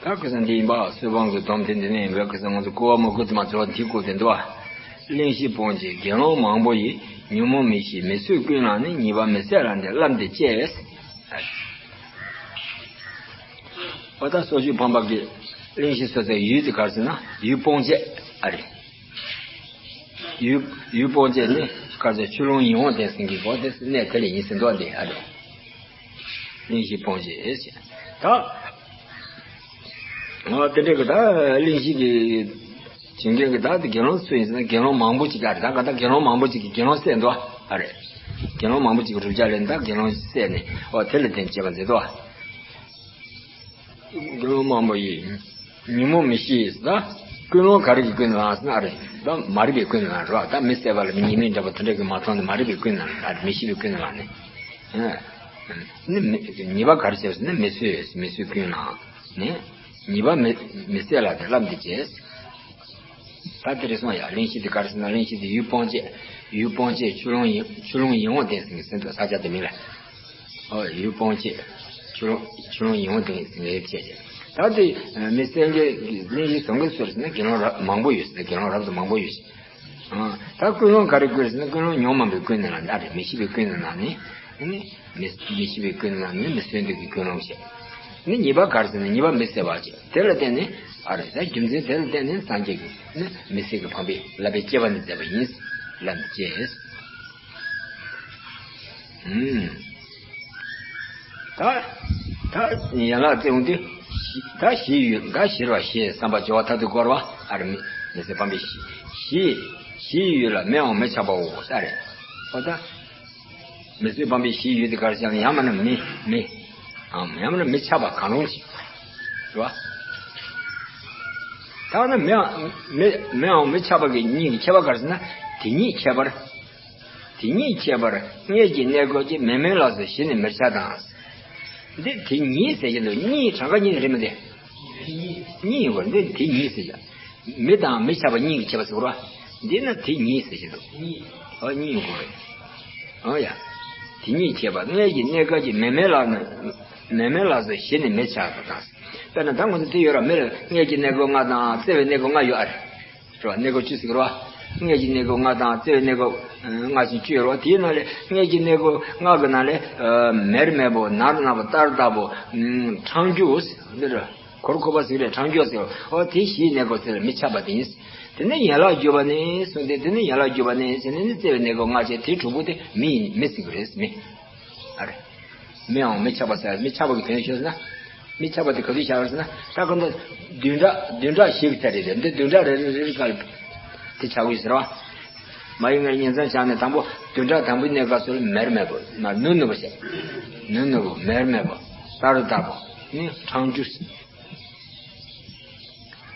ད་ཁ་སང་འདི་ཡིན་པ། གསོད་བམ་གྱི་སྡོམ་དེ་འདི་ནས་ཡིན་པ། ཁ་སང་ང་ཚོ་སྐུ་བ་མ་སྐུ་དུ་མ་ཚོ་འདི་སྐོར་དེ་འདུག་བ། གླེན་གཤེར་སྤོང་བྱེད་དགེ་སློང་མང་པོ་ཡིས། ཉོན་མོངས་མི་ཤེས་མི་བཟོད་ཀུན་བསླངས་ནས། ཉེས་པ་མི་བསལ་ལ་འདི་སླབ་འདི་བཅས། འོ་ད་སྲོག་གཅོད་ཕམ་པ་གི་གླེན་གཤེར་གསོད་ཚེ་ཡུལ་དེ་ག་རེ་ཟེར་ན་ཡུལ་སྤོང་བྱེད་ཨ་རེད། ཡུལ་ཡུལ་སྤོང་བྱེད་ནི་ག་ཚོད་ཆུ་ཀླུང་ཡིད་འོང་ལྡན་ཟེར་གྱི་གོ་དེ་གནས་དེ་ལ་ཡིན་ཟེར་འདུག་འདི་ཨ་རེད། གླེན་གཤེར་སྤོང་བྱེད་ཟེར། ད་ཨ་དེ་འདྲ་གི་ད་གླེན་གཤེར་གྱི་བྱེད་མཁན་གྱི་ད་དེ་དགེ་སློང་སུ་ཡིན་ཟེར་ན་དགེ་སློང་མང་པོ་ཅིག་ཨ་རེད། ད་ག་ད་དགེ་སློང་མང་པོ་ཅིག་གིས་དགེ་སློང་བསད་འདུག་ཨ་རེད། དགེ་སློང་མང་པོ་ཅིག་གིས་བསྒྲུབ་བྱ་ལེན་ད་དགེ་སློང་བསད་ནས་ཨོ་དེ་ལ་བརྟེན་བྱས་པ་མཛད་འདུག་ཨ། དགེ་སློང་མང་པོ་ཡིས། ཉོན་མོངས་མི་ཤེས་ཟེར་ད། ཀུན་སློང་ག་རེ་གིས་ཀུན་ནས་བསླངས་ཟེར་ན་ཨ་རེད། ད་མ་རིག་པས་ཀུན་ནས་བསླངས་རེད་བ། ད་མི་བསད་པ་ལ་མི་ཉེས་དམིགས་འདྲ་པོ་དེ་འདྲ་གིས་མ་མཐོང་ནས་མ་རིག་པས་ཀུན་ནས་བསླངས། ཨ་རེད། མི་ཤེས་པས་ཀུན་ནས་བསླངས་ནས། ཨ་ནི་མི་ཉེས་པ་ག་རེ་བྱས་ཟེར་ན་མི་བཟོད་མི་བཟོད་ཀུན་བསླངས་ནས། ཉེས་པ་མི་མི་བསལ་ལ་འདི་སླབ་འདི་བྱས། ད་དེ་རེ་སོང་ཡ། གླེན་གཤེར་དེ་ག་རེ་ཟེར་ན་གླེན་གཤེར་དེ་ཡུལ་སྤོང་བྱེད། ཡུལ་སྤོང་བྱེད་ཆུ་ཀླུང་ཡིད་ཆུ་ཀླུང་ཡིད་འོང་ལྡན་ཟེར་གྱི་ཟེར་འདུག་ས་ཆ་དེ་མིང་ལ། ཨོ་ཡུལ་སྤོང་བྱེད། ཆུ་ཀླུང་ཆུ་ཀླུང་ཡིད་འོང་ལྡན་ཟེར་གྱི་བྱས་བྱས། ད་དེ་མི་བསད་མཁན་གྱི་གླེན་གཤེར་བཟོ་མཁན་སུ་རེད་ཟེར་ན་དགེ་སློང་རབ་མང་པོ་ཡོད་ཟེར། དགེ་སློང་རབ་ཏུ་མང་པོ་ཡོད་ཟེར། ཨ་ད་ཀུན་སློང་ག་རེ་ཀུན་ཟེར་ན་ཀུན་སློང་ཉོན་མོངས་པས་ཀུན་ནས་བསླངས་ཨ་རེད། མི་ཤེས་པས་ཀུན་ནས་བསླངས་ནས། ཨ་ནི་མི་མི་ཤེས་པས་ཀུན་ནས་བསླངས་ནས་མི་བཟོད་འདོད་ཀྱི་ཀུན་སློང་བྱས། ནི་ཉེས་པ་ག་རེ་ཟེར་ན་ཉེས་པ་མི་བསལ་བ་བྱས། དེ་ལ་བརྟེན་ནས་ཨ་རེ་ད་རྒྱུ་མཚན་དེ་ལ་བརྟེན་ནས་སངས་རྒྱས་ཀྱིས་ནི་མི་བསད་ཀྱི་ཕམ་པའི་བསླབ་པའི་སྤྱད་པ་འདི་མཛད་པ་ཡིན། ལམ་འདི་སྤྱད། ཨུམ། ད་ད་ཡན་ལག་རྩེ་འོང་དུས་ད་ཞི་ཡུལ་ད་ཞི་བ་ཞེས་བསམ་པ་སྦྱོར་བ་མཐར་ཐུག་བསྐོར་བ་ཨ་རེ་མི་མི་བཟད་ཕམ་པའི་ཞི་ཞི་ཞི་ཡུལ་ལ་མེའང་མི་ཆགས་པའོ་ས་རེད། ཨོ་ད། མི་བཟད་ཕམ་པའི་ཞི་ཡུལ་དེ་ག་རེ་ཟེར་ན་ཡང་མིན་ན་མི་མི་ཨམ་ཡང་མིན་ན་མི་ཆགས་པ་གང་རུང་ཅིག་རེད་བ། ད་ནི་མི་མི་མིའང་མི་ཆགས་པ་གི་གཉིས་ཀྱི་ཁྱད་པར་ག་རེ་ཟེར་ན་དེ་གཉིས་ཁྱད་པར། དེ་གཉིས་ཁྱད་པར་མངལ་གྱི་གནས་སྐབས་ཀྱི་མེ་མེ་ལ་སོགས་གཞི་ནས་མི་ཆགས་དང་། འདི་དེ་གཉིས་ཟེར་གྱི་འདུག་གཉིས་གྲངས་ཀ་གཉིས་རེད་མི་འདུག་གཉིས་ཡོད་པ་འདི་དེ་གཉིས་ཟེར་ཡ། མི་དང་མི་ཆགས་པ་གཉིས་ཀྱི་ཁྱད་པར་ཟེར་བ། འདི་ན་དེ་གཉིས་ཟེར་གྱི་འདུག་ཨ་གཉིས་ཡོད་རེད། ཨ་ཡ། དེ་གཉིས་ཁྱད་པར་མངལ་གྱི་གནས་སྐབས་ཀྱི་མེ་མེ་ལ་ནི། མེ་མེ་ལ་སོགས་གཞི་ནས་མི་ཆགས་པ་དང་། དཔེར་ན་ད་ང་ཚོ་དེ་ཡོད་ར་མི་ལ་མངལ་གྱི་གནས་སྐབས་ལྔ་དང་བཙས་པའི་གནས་སྐབས་ལྔ་ཡོད་ཨ་རེད། རེད་བ། གནས་སྐབས་བཅུ་ཟེར་གི་རེད་བ། མངལ་གྱི་གནས་སྐབས་ལྔ་དང་བཙས་པའི་གནས་སྐབས་ལྔ་ཞིག་བཅུ་ཡོད་རེད་བ། དེའི་ནང་ལས་མངལ་གྱི་གནས་སྐབས་ལྔ་གི་ནང་ལས་མེར་མེར་པོ་ནར་ནར་པོ་ལྟར་ལྟར་པོ་ཕྲང་རྒྱུ་འདི་རེད། གོར་ཁོ་པ་ཟེར་རེད། ཕྲང་རྒྱུ་ཟེར། ཨོ་དེ་བཞིའི་གནས་སྐབས་ཟེར་མི་ཆགས་པ་དེ་ཡིན། དེ་ནས་ཡན་ལག་བརྒྱུད་པ་ནས་གསུངས་ཏེ་དེ་ནས་ཡན་ལག་བརྒྱུད་པ་ནས་ཟེར་ནས་ནི་བཙས་པའི་གནས་སྐབས་ལྔ་བྱས་དེ་དྲུག་པོ་དེ་མི་ཡིན་མི་ཟེར་གི་རེད་མི། ཨ་རེ། མིའང་མི་ཆགས་པ་ཟེར་མི་ཆགས་པ་གི་དོན་ཤོད་ཟེར་ན། མི་ཆགས་པ་དེ་ག་དུས་ཆགས་ཟེར་ན་ད་ག་འདི་བདུན་ཕྲག་བདུན་ཕྲག་བཞི་གི་ཚད་རེད་དེ་འདི་བདུན་ཕྲག་རེ་རེ་རེ་རེ་ག་ལ་དེ་ཆགས་ཀྱི་ཟེར་བ། མ་ཡིན་ངས་ཉིན་མཚན་ཆགས་ནས་དང་པོ་བདུན་ཕྲག་དང་པོའི་གནས་སྐབས་སུ་ལ་མེར་མེར་པོ་མ་ནུར་ནུར་པོ་བྱས། ནུར་ནུར་པོ་མེར་མེར་པོ་ལྟར་ལྟར་པོ་ནི་ཕྲང་རྒྱུ།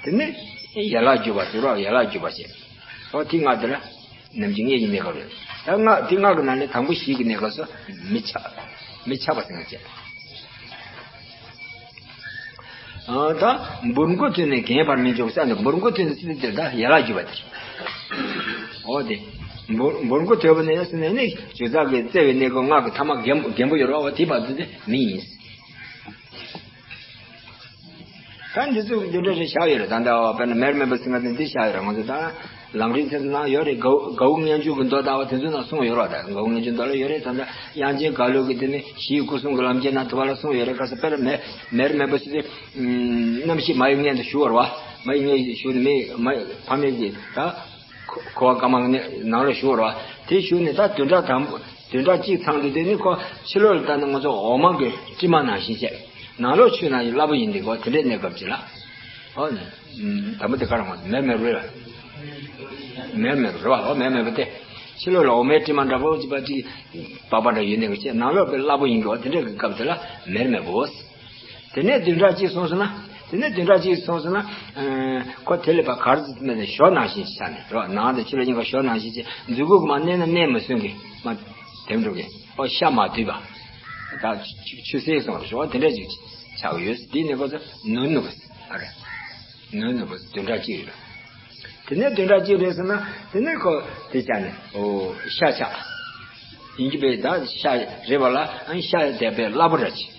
དེ་ནས་ཡན་ལག་བརྒྱུད་པ་ཟེར་བ་ཡན་ལག་བརྒྱུད་པ་བྱས། ཨོ་དེ་ལྔ་དེ་ལ། ནམ་རྒྱུན་མངལ་གྱི་གནས་སྐབས་རེད། ད་ལྔ་དེ་ལྔ་གི་ནང་ནས་དང་པོ་བཞི་གི་གནས་སྐབས་སུ་མི་ཆགས། མི་ཆགས་པ་ཟེར་ན་བྱས། ཨ་ད་འབུར་མགོ་ཐོན་ནས་གན་བར་མི་འཇོག་ས་ནི་འབུར་མགོ་ཐོན་ནས་སྲིད་དེ་ད་ཡན་ལག་བརྒྱུད་པ་དེ་རེད། ཨོ་དེ། འབུར་འབུར་མགོ་ཐོན་པ་ནས་སྲིད་ནས་ནི་ཇོ་ཚག་གི་བཙས་པའི་གནས་སྐབས་ལྔ་གི་ཐ་མ་རྒན་རྒན་པོ་ཡོད་ར་བ་དེ་བར་དུ་དེ་མི་ཡིན། ད་འདི་ཚོ་འདི་འདྲ་རེ་བཞག་ཡོད་རེད། ད་ལྟ་བ་དཔེར་ན་མེར་མེར་པོ་ཟེར་ང་ཚོ་འདི་བཞག་ཡོད་རེད་ང་ཚོ་ད། ལམ་རིམ་དེ་ཚོ་ནང་ཡོད་རེད། གའུ་གའུ་སྔོན་འཇུག་གི་མདོ་ལྟ་བ་དེ་ཚོ་ནང་གསུངས་ཡོད་རེད། ད་གའུ་སྔོན་འཇུག་མདོ་ལ་ཡོད་རེད། ད་ལྟ་དབྱངས་ཅན་ག་ལུ་གི་དེ་ནི་གཞི་ཡི་སྐུ་གསུང་གི་ལམ་ཁྱེར་ནང་དུ་བ་ལ་གསུངས་ཡོད་རེད། ག་ས་དཔེར་མེར་མེར་མེར་པོ་ཞིག་དེ་རྣམ་ཤེས་མ་ཡི་མངལ་དུ་ཞུགས་པ་རེད་བ། མ་ཡི་མངལ་ཞུགས་ནས་མི་མ་ཕ་མེས་ཀྱི་ད་འཁོར་བ་དཀར་དམར་གྱི་ནང་ལ་ཞུགས་པ་རེད་བ། དེ་ཞུགས་ནས་ད་བདུན་ཕྲག་དང་པོ་བདུན་ཕྲག་གཅིག་ཚང་དུས་དེ་ནི་ཁོ་ཕྱི་ལོགས་ལ་ལྟ་ན་ང་ཚོ་འོ་མ་གི་དྲི་མ་ནང་བཞིན་བྱས། ནང་ལོགས་ཆུ་ནང་བཞིན་སླ་པོ་ཡིན་དེ་གོ། དེ་འདྲའི་གནས་སྐབས་ཅིག་ལ། ཨོ་ནི། དང་པོ་དེ་ག་རང་བ་མེར་མེར་རེད་བ། མེར་མེར་རེད་བ། ཨོ་མེར་མེར་པོ་དེ། ཕྱི་ལོགས་ལ་འོ་མའི་དྲི་མ་འདྲ་པོ་ཅིག་པ་ཅིག་པགས་པ་འདྲ་ཡོད་ནས་གོ་ཅེ། ནང་ལོགས་པའི་སླ་པོ་ཡིན་གོ། དེ་འདྲའི་གི་སྐབས་དེ་ལ་མེར་མེར་པོ། དེ་ནས་བདུན་ཕྲག་གཅིག་སོང་སོང་ན། དེ་ནས་བདུན་ཕྲག་གཅིག་སོང་སོང་ན། ཁོ་དེ་ལས་པ་གར་ཟིན་མེད་ནས་ཞོ་ནང་བཞིན་ཆགས་ནས་རོ། ནང་དང་ཕྱི་ལ་ཡིན་ག་ཞོ་ནང་བཞིན་ཅེ། མཛུ་གུ་གི་མ་མནན་ན་མནན་མི་སྲུན་གི་མ། དེ་འགྲོ་གི་ཨོ་ཤ་མ་དུས་པ། ད་ཆུ་ཆུ་སེར་སོང་རོ་ཞོ་དེ་འདྲ་ཅིག་ཆགས་ཡོད། དེ་ནས་ཁོ་ཚོ་ནུ་ནུ་གི་ཨ་རེ། ནུ་ནུ་གི་བདུན་ཕྲག་གཅིག་རེད། དེ་ནས་བདུན་ཕྲག་གཅིག་རེད་ཟེར་ན་དེ་ནས་ཁོ་དེ་ཆགས་ནས་ཨོ་ཤ་ཆགས། ཡིན་གྱི་པས་ད་ཤ་རེད་པ་ལ་ཨང་ཤ་དེ་པས་སླ་པོ་ར་ཅིག་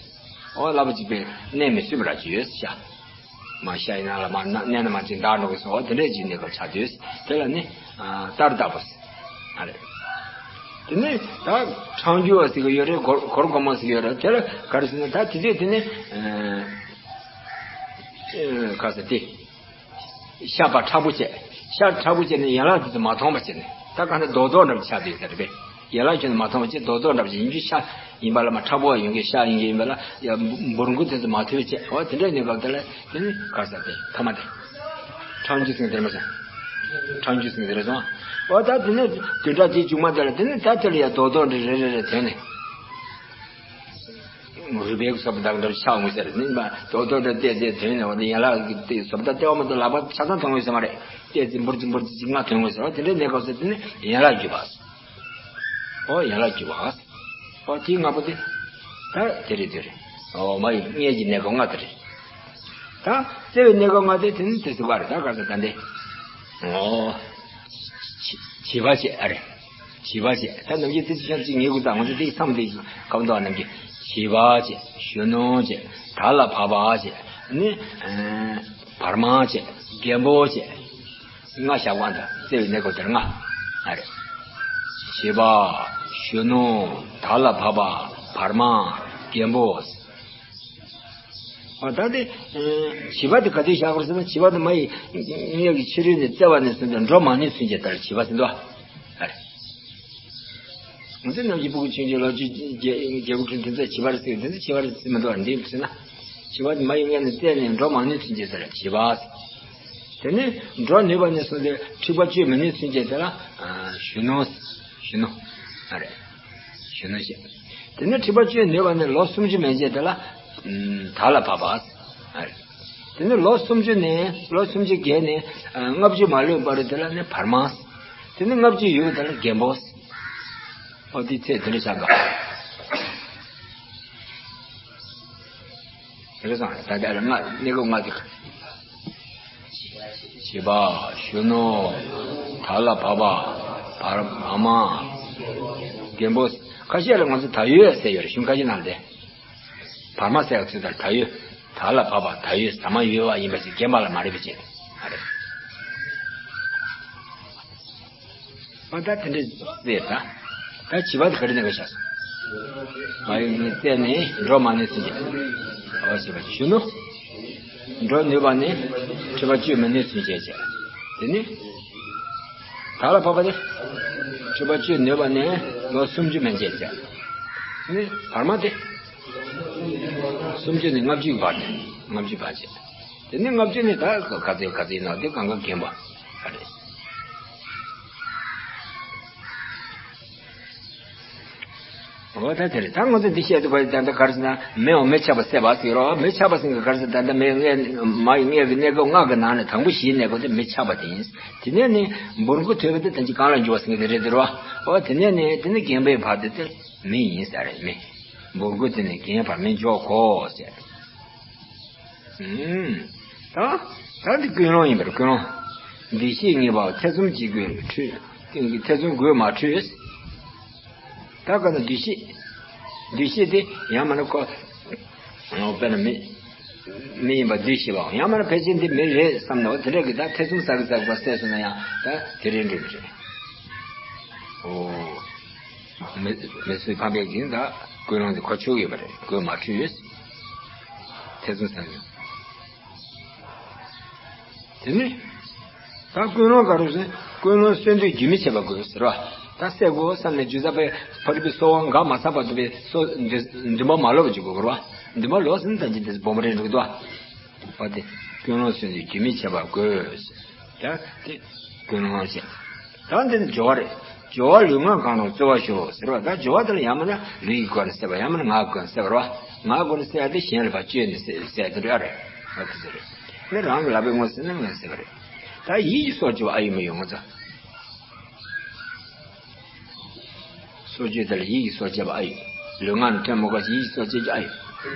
ཨོ་སླ་པོ་ཅིག་པས་གནས་མི་སྲིད་པ་ར་ཅིག་ཡོད་ཤ། མ་ཤ་ཡིན་ན་ལ་མ་ན་གནས་ན་མ་ཅིག་འདར་འགྲོ་གི་སོ་ཨོ་དེ་འདྲས་ཅིག་གནས་སྐབས་ཆགས་དུས་དེ་ལ་ནི་ཨ་སྟར་བཏབ་པ་ཨ་རེད། དེ་ནས་ད་ཁྲང་རྒྱུ་བ་ཟེར་གི་ཡོད་རེད། གོར་གོར་གོ་མ་ཟེར་གི་ཡོད་རེད། དེ་ལ་ག་རེ་ཟེར་ན་ད་དེ་དུས་དེ་ནས་ཨ་ག་ཟེར་དེ། ཤ་པ་མཁྲེགས་པོ་བྱས། ཤ་མཁྲེགས་པོ་བྱས་ནས་ཡན་ལག་དེ་ཚོ་མ་མཐོང་བ་བྱས་ནས་ད་ག་ནས་རྡོག་རྡོག་འདྲ་པོ་ཆགས་བསྡད་ཡོད་ས་རེད་པས། ཡན་ལག་ཁྱོན་ནས་མ་མཐོང་བ་བྱས་རྡོག་རྡོག་འདྲ་པོ་བྱས་ཡིན་རྒྱུ་ཤ་ཡིན་པ་ལ་མ་མཁྲེགས་པོ་ཡོང་གི་ཤ་ཡིན་གི་ཡིན་པ་ལ་ཡ་འབུར་མགོ་དེ་ཚོ་མ་ཐུལ་བྱས། འོ་དེ་འདྲ་ཡིན་སྐབས་དེ་ལ་དེ་ནི་ག་ས་དེ་ཐ་མ་དེ། ཁྲང་རྒྱུ་ཟེར་དེ་མ་ཟེར། ཁྲང་རྒྱུ་ཟེར་དེ་རེད་སོང་། འོ་ད་དེ་ནས་བདུན་ཕྲག་དེའི་མཇུག་མ་དེ་ལ་དེ་ནི་ད་དེ་ལ་ཡ་རྡོག་རྡོག་འདྲ་རེ་རེ་རེ་ཐོན་ནས། རུས་སྦལ་གྱི་སོ་པ་དང་འདྲ་ཆགས་འོང་ཟེར་ནི་མ་དོ་དོ་འདྲ་བལྟས་ཚེ་དོན་ནས་འོ་ན་ཡན་ལག་གི་སོ་པ་དང་ལྟེ་བ་མ་གཏོགས་ལག་པ་ཆ་ཚང་མཐོང་ཡོད་ས་མ་རེད། བལྟས་ཚེ་འབུར་གྱི་འབུར་གྱི་ཅིག་ལྔ་ཐོན་འོང་ཟེར་བ་དེ་འདྲའི་གནས་སྐབས་སུ་དེ་ནི་ཡན་ལག་བརྒྱུད་པ། ཨོ་ཡན་ལག་བརྒྱུད་པ། ཨོ་དེའི་ལྔ་པོ་དེ། ད་དེ་རེད་དེ་རེད། ཨོ་མ་ཡི་མངལ་གྱི་གནས་སྐབས་ལྔ་དེ་རེད། ད་བརྩེ་བའི་གནས་སྐབས་ལྔ་དེ་དེ་ནི་དེ་ཟུག་པ་རེད། ད་ག་ས་ད་འདི། ཨོ། བྱི་བྱིས་པ་བྱས་ཨ་རེད། བྱིས་པ་བྱས་ད་ནམ་རྒྱུན་དེ་ཚོ་ཤ་གཅིག་ངེས་དགོས་ད་ང་ཚོ་དེ་བསམ་དེ་ཁམ་དོག་ནམ་རྒྱུན་བྱིས་པ་བྱས་གཞོན་ནུ་བྱས་ད་ལ་བབ་པ་བྱས་ནི་བར་མ་བྱས་རྒན་པོ་བྱས་ལྔ་བཞག་པ་འདྲ་བརྩེ་བའི་གནས་སྐབས་དེར་ལྔ་ཨ་རེད། བྱིས་པ་གཞོན་ནུ་ད་ལ་བབ་པ་བར་མ་རྒན་པོ། ཨ་ད་དེ། བྱིས་པ་དེ་ག་དུས་བཞག་དགོས་ཟེར་ན་བྱིས་པ་དེ་མ་ཡི་མངལ་གྱི་ཕྱི་རོལ་ནས་བཙས་པ་ནས་བཟུང་སྟེ་འགྲོ་མ་ནུས་ཚུན་ཆད་ལྟར་བྱིས་པ་ཟེར་འདུག་ཨ་རེ། ང་ཚོའི་ནམ་རྒྱུན་ཕྲུ་གུ་ཆུང་ཆུང་ལོ་བཅུ་བརྒྱད་བརྒྱད་དགུ་ཁྲི་དེ་ཚོ་བྱིས་པ་རེད་ཟེར་གི་དེ་ཚོ་བྱིས་པ་རེད་ཟེར་མི་འདུག་ཨ་འདི་ཟེར་ན། བྱིས་པ་དེ་མ་ཡི་མངལ་ནས་བཙས་ནས་འགྲོ་མ་ནུས་ཚུན་ཆད་ལྟར་བྱིས་པ་ཟེར། དེ་ནས་འགྲོ་ནུས་པ་ནས་བཟུང་སྟེ་འཁྲིག་པ་གཅོད་མི་ནུས་ཚུན་ཆད་དེ་ལ་གཞོན་ནུ། གཞོན་ནུ། ཨ་རེ། གཞོན་ནུ་ཞེས། དེ་ནས་འཁྲིག་པ་གཅོད་ནུས་པ་ནི་ལོ་སུམ་ཅུ་མན་ཆད་དེ་ལ། ད་ལ་བབ་པ། ཨ་རེ། དེ་ནས་ལོ་སུམ་ཅུ་ནས་ལོ་སུམ་ཅུ་བརྒལ་ནས་ལྔ་བཅུ་མ་ལོན་བར་དེ་ལ་ནི་བར་མ། དེ་ནས་ལྔ་བཅུ་ཡོལ་བ་དེ་ལ་རྒན་པོ། ཨོ་དེ་ཚེ་དེ་འདྲ་ཆགས་འགའ། རེད་སོང་ད་ལྟ་ལྔ་གནས་སྐབས་ལྔ་དེ། བྱིས་པ་གཞོན་ནུ་ད་ལ་བབ་པ་བར་བར་མ། རྒན་པོ། ཁ་ཤས་ལ་ང་ཚོ་ད་ཡོད་ཟེར་ཡོད་རེད་གཞུང་ཁ་ཤས་ནང་ལ་དེ། བར་མ་ཟེར་བ་ཚོ་ད་ད་ཡོད་ད་ལ་བབ་པ་ད་ཡོད་ཟ་མ་ཡོད་པ་ཡིན་པ་ཞིག་རྒན་པ་ལ་མ་རེད་པ་བྱས་ཨ་རེད། ཨ་ད་དེ་འདྲ་ཟེར་ད། ད་བྱིས་པ་དེ་ག་རེ་གནས་སྐབས་བཞག་སོང་། མ་ཡི་མངལ་བཙས་ནས་འགྲོ་མ་ནུས་ཚུན་ཆད། ཨོ་བྱིས་པ་གཞོན་ནུ། འགྲོ་ནུས་པ་ནི་འཁྲིག་པ་གཅོད་མི་ནུས་ཚུན་ཆད་བྱས། དེ་ནི། ད་ལ་བབ་པ་དེ། འཁྲིག་པ་གཅོད་ནུས་པ་ནི་ལོ་སུམ་ཅུ་མན་ཆད་བྱས། དེ་ནི་བར་མ་དེ། སུམ་ཅུ་ནས་ལྔ་བཅུའི་བར་དེ། ལྔ་བཅུའི་བར་བྱས། དེ་ནི་ལྔ་བཅུ་ནས་ད་ག་ཚོད་ག་ཚོད་ཡིན་ནོ་དེ་གང་ག་རྒན་པ་རེད། འོ་ད་དེ་རེད། ད་ང་ཚོ་འདི་བཤད་དུས་ད་ལྟ་ག་རེ་ཟེར་ན་མེ་འོ་མེ་ཆགས་པ་སེལ་བ་ཟེར་རོ། མེ་ཆགས་པ་ཟེར་གི་ག་རེ་ཟེར་ད་ལྟ་མེ་མངལ་མ་ཡི་མངལ་གི་གནས་སྐབས་ལྔ་གི་ནང་ནས་དང་པོ་བཞིའི་གནས་སྐབས་དེ་མེ་ཆགས་པ་དེ་ཡིན། དེ་ནས་ནི་འབུར་མགོ་ཐོད་པ་དེ་ད་ཅི་གང་ལ་འགྱུར་བ་ཟེར་གི་དེ་རེད་དེ་རོ། འོ་དེ་ནས་ནི་དེ་ནི་རྒན་པའི་བར་དུ་དེ་མེ་ཡིན་ས་རེད་མེ། འབུར་མགོ་དེ་ནི་རྒན་བར་མེ་འཇོག་གོ་ཟེར། ད་ད་འདི་ཀུན་སློང་ཡིན་པར་ཀུན་སློང་། འདུས་བྱས་ངེས་པ་ཐེ་ཚོམ་གྱི་སྒོས་འཁྲུལ། ཐེ་ཚོམ་སྒོས་མ་འཁྲུལ། ད་ག་ན་འདུས་བྱས། འདུས་བྱས་དེ་ཡང་མ་ན་ཁོ། དཔེར་ན་མི། མི་ཡིན་པ་འདུས་བྱས་པའམ། ཡང་མིན་ན་ཕལ་ཆེར་འདི་མི་རེད་བསམ་ན། འོ་དེ་འདྲ་གི་ད་ཐེ་ཚོམ་ཟ་གི་ཟ་གི་བ་བསད་སོང་ན་ཡང་ད་དེ་རེད་འགྲོ་གི་རེད། འོ། མི་མི་སུའི་ཕམ་པའི་གིན་ད་ཀུན་སློང་དེ་གོ་ཆོད་ཡོད་པ་རེད། གོ་མ་ཆོད་ཡོད། ཐེ་ཚོམ་ཟ་གི། དེ་ནི། ད་ཀུན་སློང་ག་རེ་ཟེར། ཀུན་སློང་གསོན་དུས་རྒྱུན་མི་ཆད་པ་དགོས་ཟེར་བ། ད་བསད་དགོས་བསམ་ནས་རྒྱུ་ཟ་བའི་ཕ་རི་པའི་སྲོག་དབང་འགག་མ་ཚར་བར་དུ་བའི་སྲོག་འདི་འདུན་པ་མ་ལོག་པ་ཅིག་དགོས་རེད་བ། འདུན་པ་ལོག་ཟིན་ད་ཅི་འདི་སྦོམ་རེད་འགྲོ་གི་འདུག་བ། བ་དེ་ཀུན་སློང་གསོན་དུས་རྒྱུན་མི་ཆད་པ་དགོས་ཟེར། ད་དེ་ཀུན་སློང་བཤད། ད་འདི་ནི་སྦྱོར་བ་རེད། སྦྱོར་བ་ལུས་ངག་གང་རུང་རྩོལ་བར་ཞོག་ཟེར་བ། ད་སྦྱོར་བ་དེ་ལ་ཡང་མིན་ན་ལུས་ཀྱི་སྒོ་ནས་བསད་པ། ཡང་མིན་ན་ངག་གི་སྒོ་ནས་བསད་པ་རེད་བ། ངག་གི་སྒོ་ནས་བསད་ཡ་དེ་གཞན་ལ་ཕར་བཅོལ་ནས་བསད་བསད་དེ་འདྲ་རེད། ཨ་དེ་ཚོ་རེད། ནི་རང་གི་ལག་པའི་ངོས་ཟིན་ན་ངོས་བསད་པ་རེད། ད་ཡིད་ཀྱི་སྲོག་གཅོད་པ་ཨ་ཡོད་མི་ཡོད་ངོ་ཚ། སྲོག་གཅོད་དེ་ལ་ཡིད་ཀྱི་སྲོག་བཅད་པ་ཨ་ཡོད། ལུས་ངག་ནས་ཐོན་མི་དགོས་ཤིང་ཡིད་ཀྱི་སྲོག་བཅད་རྒྱུ་ཨ་ཡོད།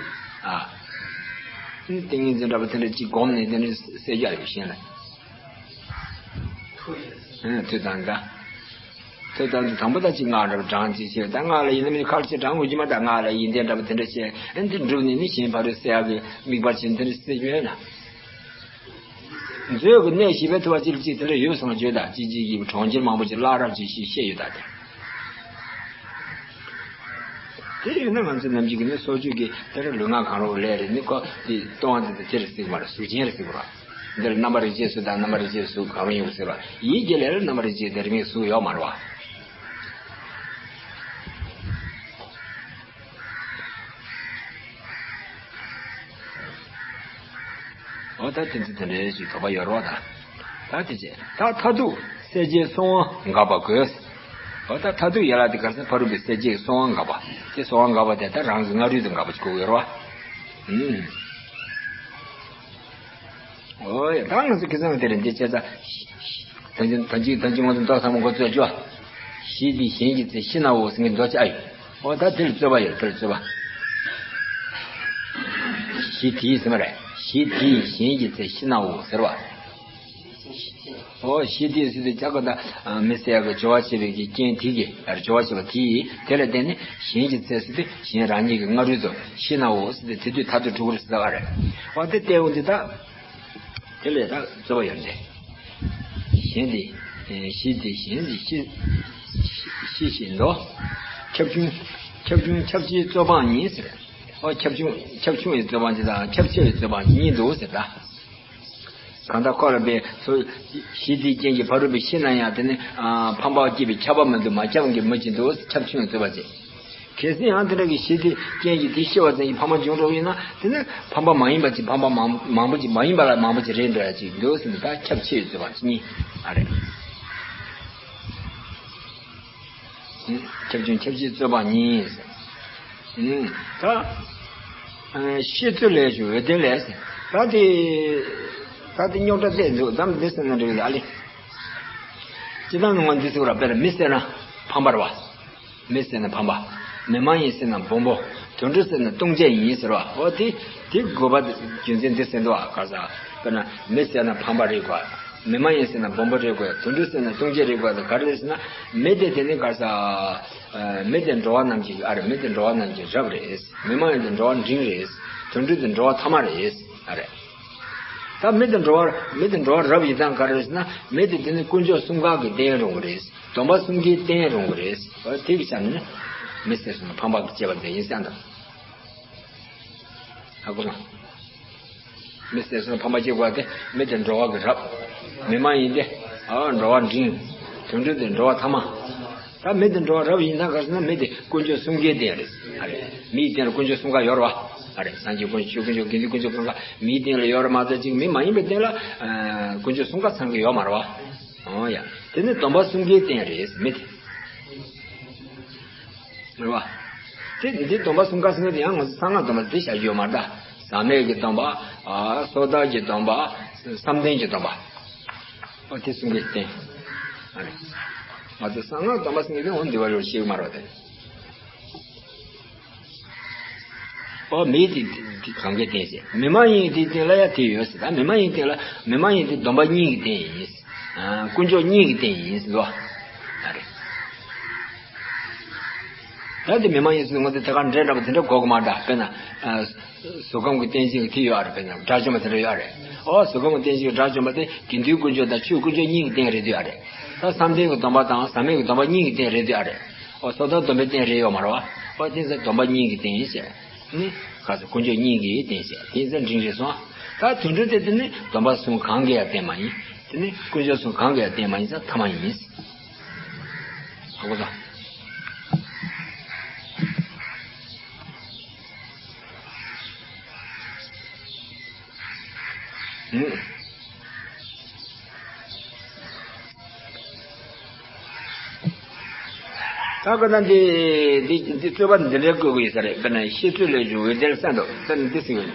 ཨ། ནི་ཏིང་ངེ་འཛིན་འདྲ་པོ་དེ་འདྲ་ཅིག་སྒོམ་ནས་དེ་འདྲ་བསད་རྒྱུ་ཨ་ཡོད་གཞན་ལ། ཐོས་དང་འདྲ། ཐོས་དང་དུ་དང་པོ་ད་ཅིག་སྔགས་འདྲ་བགྲང་ཅིག་བྱས། ད་སྔགས་ལ་ཡིན་ན་མིན་ཁ་ལ་ཅིག་བགྲང་དགོས་ཀྱི་མ། ད་སྔགས་ལ་ཡིན་ཏེ་འདྲ་པོ་དེ་འདྲ་བྱས། ཨ་འདི་འགྲུབ་ནས་ནི་གཞན་ཕ་རོལ་བསད་ཡག་གི་དམིགས་པ་ཅན་དེ་འདྲ་བསད་རྒྱུ་ཡོད་ན། མཛོད་ཀྱི་གནས་བཞི་པའི་ཐུབ་པ་ཅིག་ལ་ཅིག་དེ་འདྲ་ཡོད་སོང་བརྗོད་ད་ཅིག་ཅིག་གི་གྲོང་ཁྱེར་མང་པོ་ཅིག་བརླག་རབས་ཅིག་ཞིག་བཤད་ཡོད་ད་དེ། དེ་ཡིན་ན་ང་ཚོ་ནམ་རྒྱུན་གྱི་ནི་སྲོག་གཅོད་ཀྱི་དེ་ར་ལུས་ངག་གང་རུང་ལས་རེད། ནི་ཁོ་དེ་ལྟུང་བ་དེ་དེ་རེད་ཟེར་གི་མ་རེད། གཟུགས་ཅན་རེད་ཟེར་གི་རེད། འདིར་རྣམ་པར་རིག་བྱེད་གཟུགས་དང་། རྣམ་པར་རིག་བྱེད་གཟུགས་གང་རུང་ཡོད་ཟེར་བ། ཡིད་ཀྱི་ལས་ལ་རྣམ་པར་རིག་བྱེད་དེ་རིགས་མེད་གཟུགས་ཡོད་མ་རེད་བ། འོ་ད་དེ་ཚོ་དེ་འདྲའི་ཞིག་དོགས་པ་ཡོད་རོགས་ད། ད་དེ་རྗེས་ད་མཐར་ཐུག་སྲས་བཅས་སྲོག་དབང་འགག་པ་དགོས། འོ་ད་མཐར་ཐུག་ཡན་ལག་དེ་ག་རེ་ཟེར། ཕ་རོལ་པོའི་སྲས་བཅས་སྲོག་དབང་འགག་པ། དེ་སྲོག་དབང་འགག་པ་དེ་ད་རང་གི་སྔ་རོལ་དུ་འགག་པ་ཅིག་དགོས་ཡོད་རོགས། ཨུམ། འོ་ཡ། ད་ང་ཚོ་ཁ་སང་དེ་རིང་འདི་བྱས་ཙང་། ད་ཅི་ད་ཅི་ད་ཅི་ང་ཚོ་མདོ་ཚང་མ་འགོ་ཚུགས་ཆོག། ཞི་དེས་གཞན་གྱི་ཚེ་ཤི་ནའོ་ཟེར་མཁན་མདོ་ཅིག་ཨ་ཡོད། འོ་ད་དེ་ལ་རྩོད་པ་ཡོད། དེ་ལ་རྩོད་པ། ཞི་དེས་ཟེར་མ་རེད། ཞི་དེས་གཞན་གྱི་ཚེ་ཤི་ནའོ་ཟེར་བ། འོ་ཞི་དེས་ཟེར་དུས་ཅག་ག་ད་མི་བསད་ཡག་གི་སྦྱོར་བ་བྱེད་པའི་གི་རྐྱེན་དེ་གི་སྦྱོར་བ་བྱེད་པ་དེ་དེ་ལ་བརྟེན་ནས་གཞན་གྱི་ཚེ་ཟེར་དུས་གཞན་རང་ཉིད་ཀྱི་སྔ་རོལ་དུ་ཤི་ནའོ་ཟེར་དུས་དེ་དུས་མཐར་ཐུག་འགྲོ་གི་རེད་ཟེར་བ་རེད། འོ་དེ་ལྟ་བུ་འདི་དག་དེ་ལས་ད་རྩོད་པ་ཡོད་འདི། གཞན་དེ། ཞི་དེས་གཞན་གྱི་ཚེ་ཤི་ཤི་ཞིང་འདོད། ཁྱབ་ཆུང་། ཁྱབ་ཆུང་ཁྱབ་ཆེའི་རྩོད་སྤང་གཉིས་ཟེར། ཨོ་ཁྱབ་ཆུང་། ཁྱབ་ཆུང་བའི་རྩོད་སྤང་གཅིག་དང་ཁྱབ་ཆེ་བའི་རྩོད་སྤང་གཉིས་འདུག་ཟེར་ད། གང་ལྟར་ཁོ་ལ་བས་སོ། ཞི་དེའི་རྐྱེན་གྱིས་ཕ་རོལ་པོས་ཤི་ན་ཡང་དེ་ནི་ཕམ་པ་སྐྱེད་པའི་ཁྱབ་པ་མི་འདུག། མ་ཁྱབ་མཁན་མི་གཅིག་འདུག། ཁྱབ་ཆུང་བའི་རྩོད་པ་བྱེད། གལ་སྲིད་ཡང་དེ་འདྲ་གི་ཞི་དེའི་རྐྱེན་གྱིས་དེ་ཤི་བ་ཙམ་གྱིས་ཕ་མ་བྱུང་འགྲོ་ཡིན་ན་དེ་ནི་ཕམ་པ་མ་ཡིན་པ་ཅིག་ཕམ་པ་མང་མང་པོ་ཅིག་མ་ཡིན་པ་ལ་མང་པོ་ཅིག་རེད་འགྲོ་ཡ་ཅིག་འདུག་ཟེར་ནས་ད་ཁྱབ་ཆེ་བའི་རྩོད་པ་གཉིས་ཨ་རེད། ཁྱབ་ཆུང་ཁྱབ་ཆེའི་རྩོད་པ་གཉིས་ཟེར། ད་ཤི་ཚུལ་ལས་ཞུ་འོས་བསྟན་ལས་ཟེར། ད་དེ་ད་དེ་རྙོག་དྲ་བལྟས་འདུག། ད་འདི་ཟེར་ན་འགྲིག་གི་ཨ་ལེ། སྤྱིར་བཏང་ནང་ང་འདི་ཟེར་བ་དཔེར་ན་མི་བསད་ན་ཕམ་པ་རེད་བ། མི་བསད་ན་ཕམ་པ། མི་མ་ཡིན་བསད་ན་སྦོམ་པོ། དུད་འགྲོ་བསད་ན་ལྟུང་བྱེད་ཡིན་ཟེར་བ། འོ་དེ་དེ་དགོས་པ་རྒྱུ་མཚན་འདི་ཟེར་འདུག་ཨ། ག་ས་དཔེར་ན་མི་བསད་ན་ཕམ་པ་རེད་དགོས། མི་མ་ཡིན་བསད་ན་སྦོམ་པོ་རེད་དགོས། དུད་འགྲོ་བསད་ན་ལྟུང་བྱེད་རེད་དགོས། དེ་ག་རེ་རེད་ཟེར་ན་མི་དེ་དེ་ནི་ག་ས་མི་དེ་འགྲོ་བ་རྣམས་ཀྱི་ཨ་རེད། མི་དེ་འགྲོ་བ་རྣམས་ཀྱི་རབས་རེད། མི་མ་ཡིན་དེ་འགྲོ་བ་འབྲིང་རེད། དུད་འགྲོ་དེ་འགྲོ་བ་ཐ་མ་རེད་ཨ་རེད། ད་མི་དེ་འགྲོ་བ་མི་དེ་འགྲོ་བ་རབ་ཡིན་སྟངས་ག་རེ་ཟེར་ན་མི་དེ་དེ་ནི་དཀོན་མཆོག་གསུམ་ཀ་གི་རྟེན་རུང་གི་རེད། སྡོམ་པ་གསུམ་ཀའི་རྟེན་རུང་གི་རེད། འོ་དེ་གི་ཆ་ནས་ནི་མི་བསད་སོང་ན་ཕམ་པ་གི་སྐྱེ་བ་དེ་ཡིན་སྟངས་དང་། ཧ་གོ་མ། མི་བསད་སོང་ན་ཕམ་པ་སྐྱེ་དགོས་དེ་མི་དེ་འགྲོ་བ་གི་རབ། མི་མ་ཡིན་ཏེ་ཨ་འགྲོ་བ་འབྲིང་། དུད་འགྲོ་དེ་འགྲོ་བ་ཐ་མ། ད་མི་དེ་འགྲོ་བ་རབ་ཡིན་ན་ག་རེ་ཟེར་ན་མི་དེ་དཀོན་མཆོག་གསུམ་ཀའི་རྟེན་རེད། ཨ་རེད། མིའི་རྟེན་ལ་དཀོན་མཆོག་གསུམ་ཀ་ཡོད་རེད་བ། ཨ་རེད། སངས་རྒྱས་དཀོན་མཆོག་ཆོས་དཀོན་མཆོག་དགེ་འདུན་དཀོན་མཆོག་གང་ག་མིའི་རྟེན་ལ་ཡོད་རེད་མ་གཏོགས་ཅིག་མི་མ་ཡིན་པའི་རྟེན་ལ་ཨ་དཀོན་མཆོག་གསུམ་ཀ་ཚང་གི་ཡོད་མ་རེད་བ། འོ་ཡ། དེ་ནི་སྡོམ་པ་གསུམ་ཀའི་རྟེན་རེད་མི་དེ། རེད་བ། དེ་འདི་སྡོམ་པ་གསུམ་ཀ་ཟེར་ན་དེ་ཡང་ང་ཚོ་གསང་སྔགས་སྡོམ་པ་དེ་བྱ་རྒྱུ་ཡོད་མ་རེད་ད། ཟག་མེད་ཀྱི་སྡོམ་པ། ཨ་སོ་ཐར་གྱི་སྡོམ་པ། བསམ་གཏན་གྱི་སྡོམ་པ། ཨོ་དེ་གསུམ་ཀའི་རྟེན། ཨ་རེད། ང་ཚོ་གསང་སྔགས་སྡོམ་པ་ཟེར་མཁན་དེ་འོ་འདི་བ་ལོ་ཤེས་ཀྱི་མ་རེད་དེ། ཨོ་མི་དེ་དེ་གང་གའི་རྟེན་ཟེར། མི་མ་ཡིན་དེའི་རྟེན་ལ་ཡང་དེ་ཡོད་ཟེར། ད་མི་མ་ཡིན་རྟེན་ལ་མི་མ་ཡིན་དེ་སྡོམ་པ་གཉིས་ཀྱི་རྟེན་ཡིན། ཨ་དཀོན་མཆོག་གཉིས་ཀྱི་རྟེན་ཡིན་ཟེར་བ། ཨ་རེད། ད་དེ་མི་མ་ཡིན་ཚུལ་ངོ་དེ་དེ་གར་འདྲེ་འདྲ་པོ་དེ་འདྲ་གོ་གི་མ་འདྲ། དཔེར་ན། གཟུགས་ཁམས་ཀྱི་རྟེན་ཅན་གྱི་དེ་ཡོད་རེད། དཔེར་ན་དགྲ་བཅོམ་པ་དེ་འདྲ་ཡོད་རེད། ཨོ་གཟུགས་ཁམས་ཀྱི་རྟེན་ཅན་གྱི་དགྲ་བཅོམ་པ་དེ་དགེ་འདུན་དཀོན་མཆོག་དང་ཆོས་དཀོན་མཆོག་གཉིས་ཀྱི་རྟེན་རེད་འདོད་ཡ་རེད། ད་བསམ་གཏན་གྱི་སྡོམ་པ་དང་ཟག་མེད་ཀྱི་སྡོམ་པ་གཉིས་ཀྱི་རྟེན་རེད་འདོད་ཡ་རེད། ཨོ་སོ་ཐར་སྡོམ་པའི་རྟེན་རེད་ཡོད་མ་རེད་བ། ཨོ་དེ་ཚོ་སྡོམ་པ་གཉིས་ཀྱི་རྟེན་ཞེས་ནི། ག་ཚོད་དཀོན་མཆོག་གཉིས་ཀྱི་རྟེན་ཞེས་དེ་ཚོ་འབྲིང་རེད་སོང་། ད་དོན་གྲུབ་དེ་དེ་ནི་སྡོམ་པ་གསུམ་གང་གི་ཡང་རྟེན་མ་ཡིན། དེ་ནི་དཀོན་མཆོག་གསུམ་གང་གི་ཡང་རྟེན་མ་ཡིན་ཙང་ཐ་མ་ཡིན། ཧ་གོ་སོང་། ཨུ། ད་ག་ན་འདི་འདི་འདི་རྩོད་པ་འདི་འདྲའི་བཀོད་དགོས་ཡོད་ས་རེད། དཔེར་ན་ཤེས་ཚོད་ལས་བྱུང་འོད་ལྡན་གསལ་འདུག་ཟེར་ནས་འདི་ཟེར་གྱི་ཡོད།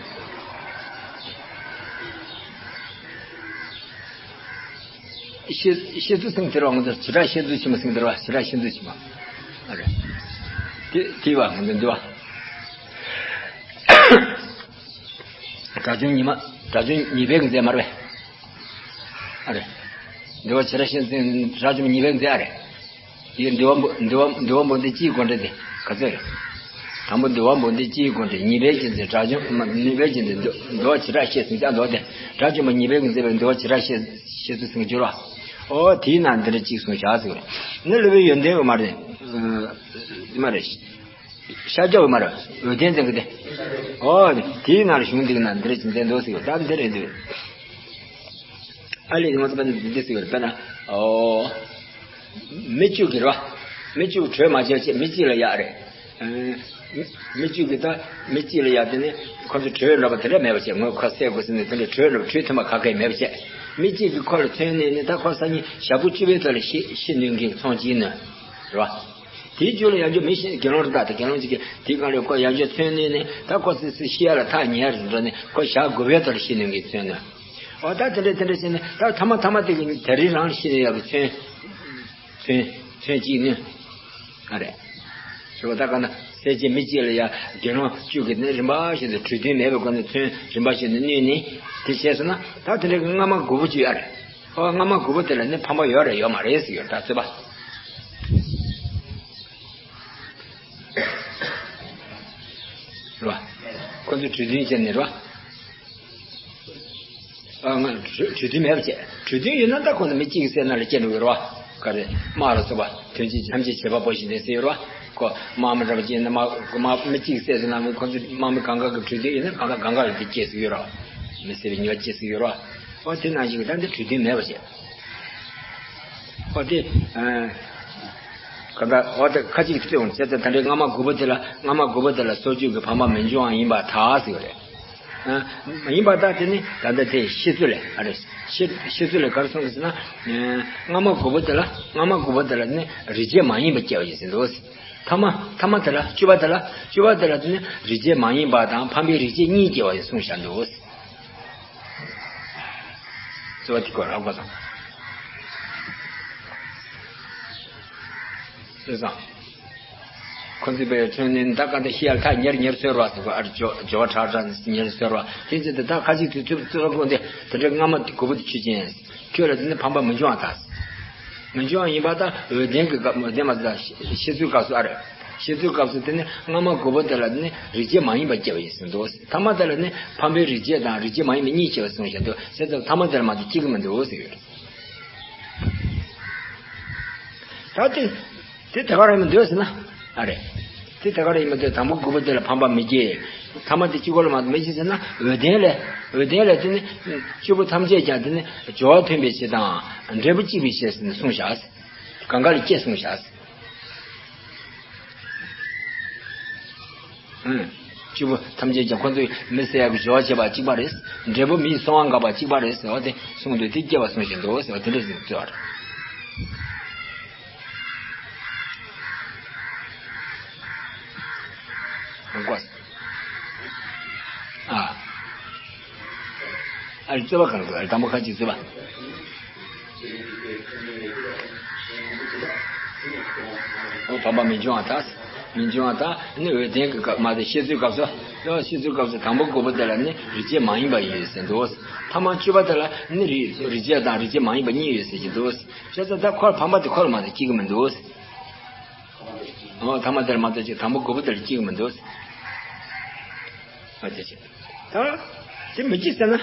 ཤེས་ཤེས་ཚོད་ཟེར་དེ་རང་ཚོ་བྱེ་བྲག་ཤེས་ཚོད་ཆེན་མོ་ཟེར་དེ་ར་བྱེ་བྲག་ཤེས་ཚོད་ཆེན་མོ་ཨ་རེད། དེ་དེ་བ་ང་ཚོ་འདི་བ། དགྲ་བཅོམ་ཉི་མ་དགྲ་བཅོམ་ཉི་མའི་གི་མཛད་མ་རེད་པས། ཨ་རེད། འདི་བ་བྱེ་བྲག་ཤེས་ཚོད་དགྲ་བཅོམ་ཉི་མའི་གི་མཛད་ཨ་རེད། དེའི་འདུལ་བ་འདུལ་བ་འདུལ་བ་འབུམ་སྡེ་སྤྱིའི་དགོངས་འགྲེལ་དེ་ག་ཚོད་རེད། དང་པོ་འདུལ་བ་འབུམ་སྡེ་སྤྱིའི་དགོངས་འགྲེལ། ཉི་མའི་གི་མཛད་དགྲ་བཅོམ་ཉི་མའི་གི་མཛད་འདུལ་བ་བྱེ་བྲག་ཤེས་ཟིན་ཀྱང་འདུག་སྟེ། དགྲ་བཅོམ་པ་ཉི་མའི་གི་མཛད་པའི་འདུལ་བ་བྱེ་བྲག་ཤེས་ཤེས་ཚོད་ཟིན་གྱི་འགྱུར་བ། ཨོ་དེའི་ནང་འདི་འདྲ་གཅིག་གསུངས་བཞག་ཟེར་བ་རེད། ནི་སློབ་དཔོན་ཡོན་ཏན་འོད་མ་རེད། མ་རེད། ཤཱཀྱ་འོད་མ་རེད། འོད་ལྡན་ཚང་གི་དེ། ཨོ་དེའི་ནང་གཞུང་འདི་གི་ནང་འདི་འདྲ་གཅིག་མཛད་འདུག་ཟེར་བ་ད་འདི་རེད་འདུག་ཨ་ལས་ང་ཚོ་པ་འདི་འདི་ཟེར་བ་རེད། དཔེར་ན་ཨོ། མི་བཅུ་གི་རེད་བ། མི་བཅུ་གྲོས་མ་བྱས་བྱས་མི་གཅིག་ལ་ཡག་རེད། ཨ། མི་མི་བཅུ་གི་ད་མི་གཅིག་ལ་ཡག་དེ་ནི་ཁོ་ཚོ་གྲོས་འདྲ་པོ་དེ་འདྲ་མེད་པ་བྱས། ངོས་ཁོ་བསད་དགོས་ཟེར་ནས་དེ་འདྲ་གྲོས་འདྲ་པོ་གྲོས་མཐུན་པ་ག་གེ་མེད་པ་བྱས། མི་གཅིག་གིས་ཁོ་ལ་མཚོན་ནས་ནི་ད་ཁོ་སང་ཉིན་ཞག་པོ་བཅུ་པའི་ཐོག་ལ་ཤི་ཤི་ནུས་མཁན་ཚོང་ཅིག་ནོན། རེད་བ། དེའི་རྒྱུད་ལ་ཡང་རྒྱུ་མི་ཤི་དགེ་སློང་རེ་བཏགས་ཏེ་དགེ་སློང་གཅིག་གིས་དེའི་སྒང་ལ་ཁོ་ཡང་རྒྱུ་མཚོན་ནས་ནི་ད་ཁོ་སི་སི་ཤི་ཡ་ལ་ཐག་ཉེ་རུ་འགྲོ་ནས་ཁོ་ཞག་དགུ་པའི་ཐོག་ལ་ཤི་ནུས་མཁན་མཚོན་ནོན། འོ་ད་དེ་འདྲ་དེ་འདྲ་བྱས་ནས་ད་ཐ་མ་ཐ་མ་དེ་གི་ད་རིང་རང་ལ་ཤི་ནས་ཡག་གི་མཚོན། མཚོན་མཚོན་གཅིག་ནི། ཨ་རེད། ཞུ་བ་ད་ག་ན་སེ་ཆེན་མི་གཅིག་ལ་ཡ་དགེ་སློང་བཅུ་གི་ནི་རིམ་པ་བཞིན་དུ་གྲོས་མཐུན་མེད་པའི་སྒོ་ནས་མཚོན་རིམ་པ་བཞིན་དུ་གནོན་ནས་དེ་བྱས་སོང་ན་ད་དེ་འདྲ་གི་སྔ་མ་དགུ་པོ་གཅིག་ཨ་རེད། ཨོ་སྔ་མ་དགུ་པོ་དེ་ལ་ནི་ཕན་པ་ཡོད་རེད་ཡོད་མ་རེད་ཟེར་ཡོད་ད་རྩོད་པ། རེད་བ། ཁོ་ཚོས་གྲོས་མཐུན་བྱས་ནས་རེད་བ། ཨ་ང་གྲོས་གྲོས་མཐུན་མེད་པ་བྱས། གྲོས་མཐུན་ཡོད་ན་ད་ཁོ་ཚོ་མི་གཅིག་གིས་བསད་ན་ལ་སྐྱེ་འགྲོ་གི་རེད་བ། ག་རེ་དམག་ལ་སོགས་པ་དོན་ཆེན་ཐམས་ཅད་བྱེད་པ་པོ་ཞིག་ནས་ཟེར་ཡོད་རེད་བ། ཁོ་དམག་མི་འདྲ་པོ་སྐྱེས་ན་དམག་དམག་མི་གཅིག་གིས་བསད་ཟིན་ན་ཁོ་ཚོ་དམག་མི་གང་ག་གི་གྲོས་མཐུན་ཡོད་ན་གང་ག་གང་ག་ལ་དེ་སྐྱེས་སུ་ཡོད་རེད་བ། མི་བསད་པའི་ཉེས་པ་སྐྱེས་སུ་ཡོད་རེད་བ། ཨོ་དེ་ནང་བཞིན་གྱི་ད་འདི་གྲོས་མཐུན་མེད་པ་བྱས། ཨོ་དེ། ག་ད་ཨོ་དེ་ཁ་ཅིག་བརྩི་འོང་བྱས་ཙང་ད་འདྲའི་སྔ་མ་དགུ་པོ་དེ་ལ་སྔ་མ་དགུ་པོ་དེ་ལ་སྲོག་གཅོད་ཀྱི་ཕན་པ་མི་འབྱུང་བ་ཡིན་པར་ཐལ་ཟེར་བ་རེད། ཨ་ཡིན་པར་ཐལ་དེ་ནི་ད་ལྟ་དེ་ཤེས་ཚོད་ལས་ཨ་རེད། ཤེས་ཤེས་ཚོད་ལས་ག་རེ་གསུངས་ཟེར་ན། སྔ་མ་དགུ་པོ་དེ་ལ་སྔ་མ་དགུ་པོ་དེ་ལ་ནི་རིག་བྱེད་མ་ཡིན་པ་སྐྱེ་བ་ཡིན་ཟེར་འདུག་ཐ་མ་ཐ་མ་དེ་ལ་བཅུ་པ་དེ་ལ་བཅུ་པ་དེ་ལ་དེ་ནི་རིག་བྱེད་མ་ཡིན་པ་དང་ཕན་པའི་རིག་བྱེད་གཉིས་སྐྱེ་བ་ཡིན་གསུངས་བཞག་འདུག་རྩོད་པ་དེ་སྐོར་ལ་གོ་སོང་། རྩོད་སོང་། ཁོ་ཚོས་པའི་ཚོན་ནི་ད་ག་འདི་ཤི་ཡར་ཐག་ཉེར་ཉེར་སོལ་བ་ཟེར་གོ་ཨར་ཇོ་ཇོ་བ་ཁྲག་ཁྲག་ཉེར་སོལ་བ་དེ་ཚོ་དེ་ད་ཁ་ཅིག་དུས་ཚོད་རྩོད་པ་དགོས་འདི་དེ་འདྲའི་སྔ་མ་དགུ་པོ་དེ་ཆོས་ཅན། ཁྱོད་ལ་དེ་ནི་ཕན་པ་མི་འབྱུང་བ་དང་། མི་འབྱུང་བ་ཡིན་པ་དང་འོད་ལྡན་གྱི་སྐབས་འོད་ལྡན་མ་ཟད་ཤེས་ཚོད་སྐབས་སུ་ཨ་རེ། ཤེས་ཚོད་སྐབས་སུ་དེ་ནི་སྔ་མ་དགུ་པོ་དེ་ལ་དེ་ནི་རིག་བྱེད་མ་ཡིན་པ་སྐྱེ་བ་ཡིན་ཟེར་འདུག་ཐ་མ་དེ་ལ་ནི་ཕན་པའི་རིག་བྱེད་དང་རིག་བྱེད་མ་ཡིན་པའི་གཉིས་སྐྱེ་བ་གསུངས་བཞག་འདུག་བྱས་ཙང་ཐ་མ་དེ་ལ་མ་གཏོགས་སྐྱེ་གི་མི་འདུག་ཟེར་ཡོད། ད་དེ། དེ་དེ་ག་རང་མི་འདོད་ཟེར་ན། ཨ་རེ། དེ་དེ་ག་རང་མི་འདོད་དང་པོ་དགུ་པོ་དེ་ལ་ཕན་པ་མི་སྐྱེ། ཐ་མ་དེ་གཅིག་པོ་ལ་མ་མི་སྐྱེ་ཟེར་ན་འོད་ལྡན་ལས། འོད་ལྡན་ལས་དེ་ནི། བཅུ་པོ་ཐམས་ཅད་ཀྱང་དེ་ནི་སྦྱོར་བ་མཐུན་པའི་ཕྱིར་དང་། འབྲས་བུ་གཅིག་པའི་ཕྱིར་ཟེར་ནས་གསུངས་བཞག་གང་ག་ལ་སྐྱེ་གསུངས་བཞག་ཨང་། བཅུ་པོ་ཐམས་ཅད་ཀྱང་ཁོ་ཚོས་མི་བསད་ཡག་གི་སྦྱོར་བ་བྱེད་པ་གཅིག་པ་རེད། འབྲས་བུ་མིའི་གསང་བ་འགག་པ་གཅིག་པ་རེད་ཟེར་བ་དེ་གསུངས་འདུག་དེ་སྐྱེ་བ་གསུངས་བཞིན་འདུག་ཟེར་བ་དེ་འདྲ་ཞིག་བརྩི་བ་རེད། ཨ། ཨ་རྩོད་པ་གང་དགོས་ཨ་དང་པོ་ཁ་ཅིག་རྩོད་པ། ཨོ་ཕན་པ་མི་འབྱུང་བ་དང་། མི་འབྱུང་བ་དང་ནི་འོད་ལྡན་གྱི་སྐབས་མ་དེ་ཤེས་ཚོད་སྐབས་སུ། ཡང་ཤེས་ཚོད་སྐབས་སུ་དང་པོ་དགུ་པོ་དེ་ལ་ནི་རིག་བྱེད་མ་ཡིན་པ་ཡོད་ཟེར་འདུག་ཐ་མ་བཅུ་པ་དེ་ལ་ནི་རིག་རིག་བྱེད་དང་རིག་བྱེད་མ་ཡིན་པ་གཉིས་ཡོད་ཟེར་གྱི་འདུག་བྱས་ཙང་ད་ཁོར་ཕན་པ་དེ་ཁོ་ལ་མ་དེ་སྐྱེ་གི་མི་འདུག་ཐ་མ་དེར་མ་གཏོགས་ཅིག་དང་པོ་དགུ་པོ་དེར་སྐྱེ་གི་མི་འདུག། ཨ་དེ་བྱས། ད་དེ་མི་སྐྱེ་ཟེར་ན།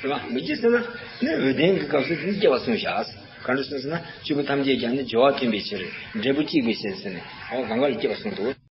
རེད་བ། མི་སྐྱེ་ཟེར་ན། ནི་འོད་ལྡན་གྱི་སྐབས་སུ་དེ་སྐྱེ་བ་གསུངས་བཞག། ག་འདྲ་གསུངས་ཟེར་ན། བཅུ་པོ་ཐམས་ཅད་ཀྱང་ནི་སྦྱོར་བ་མཐུན་པའི་ཕྱིར། འབྲས་བུ་གཅིག་པའི་ཕྱིར་ཟེར་ནས། འོ་གང་ག་ལ་སྐྱེ་བ་གསུངས་འདུག།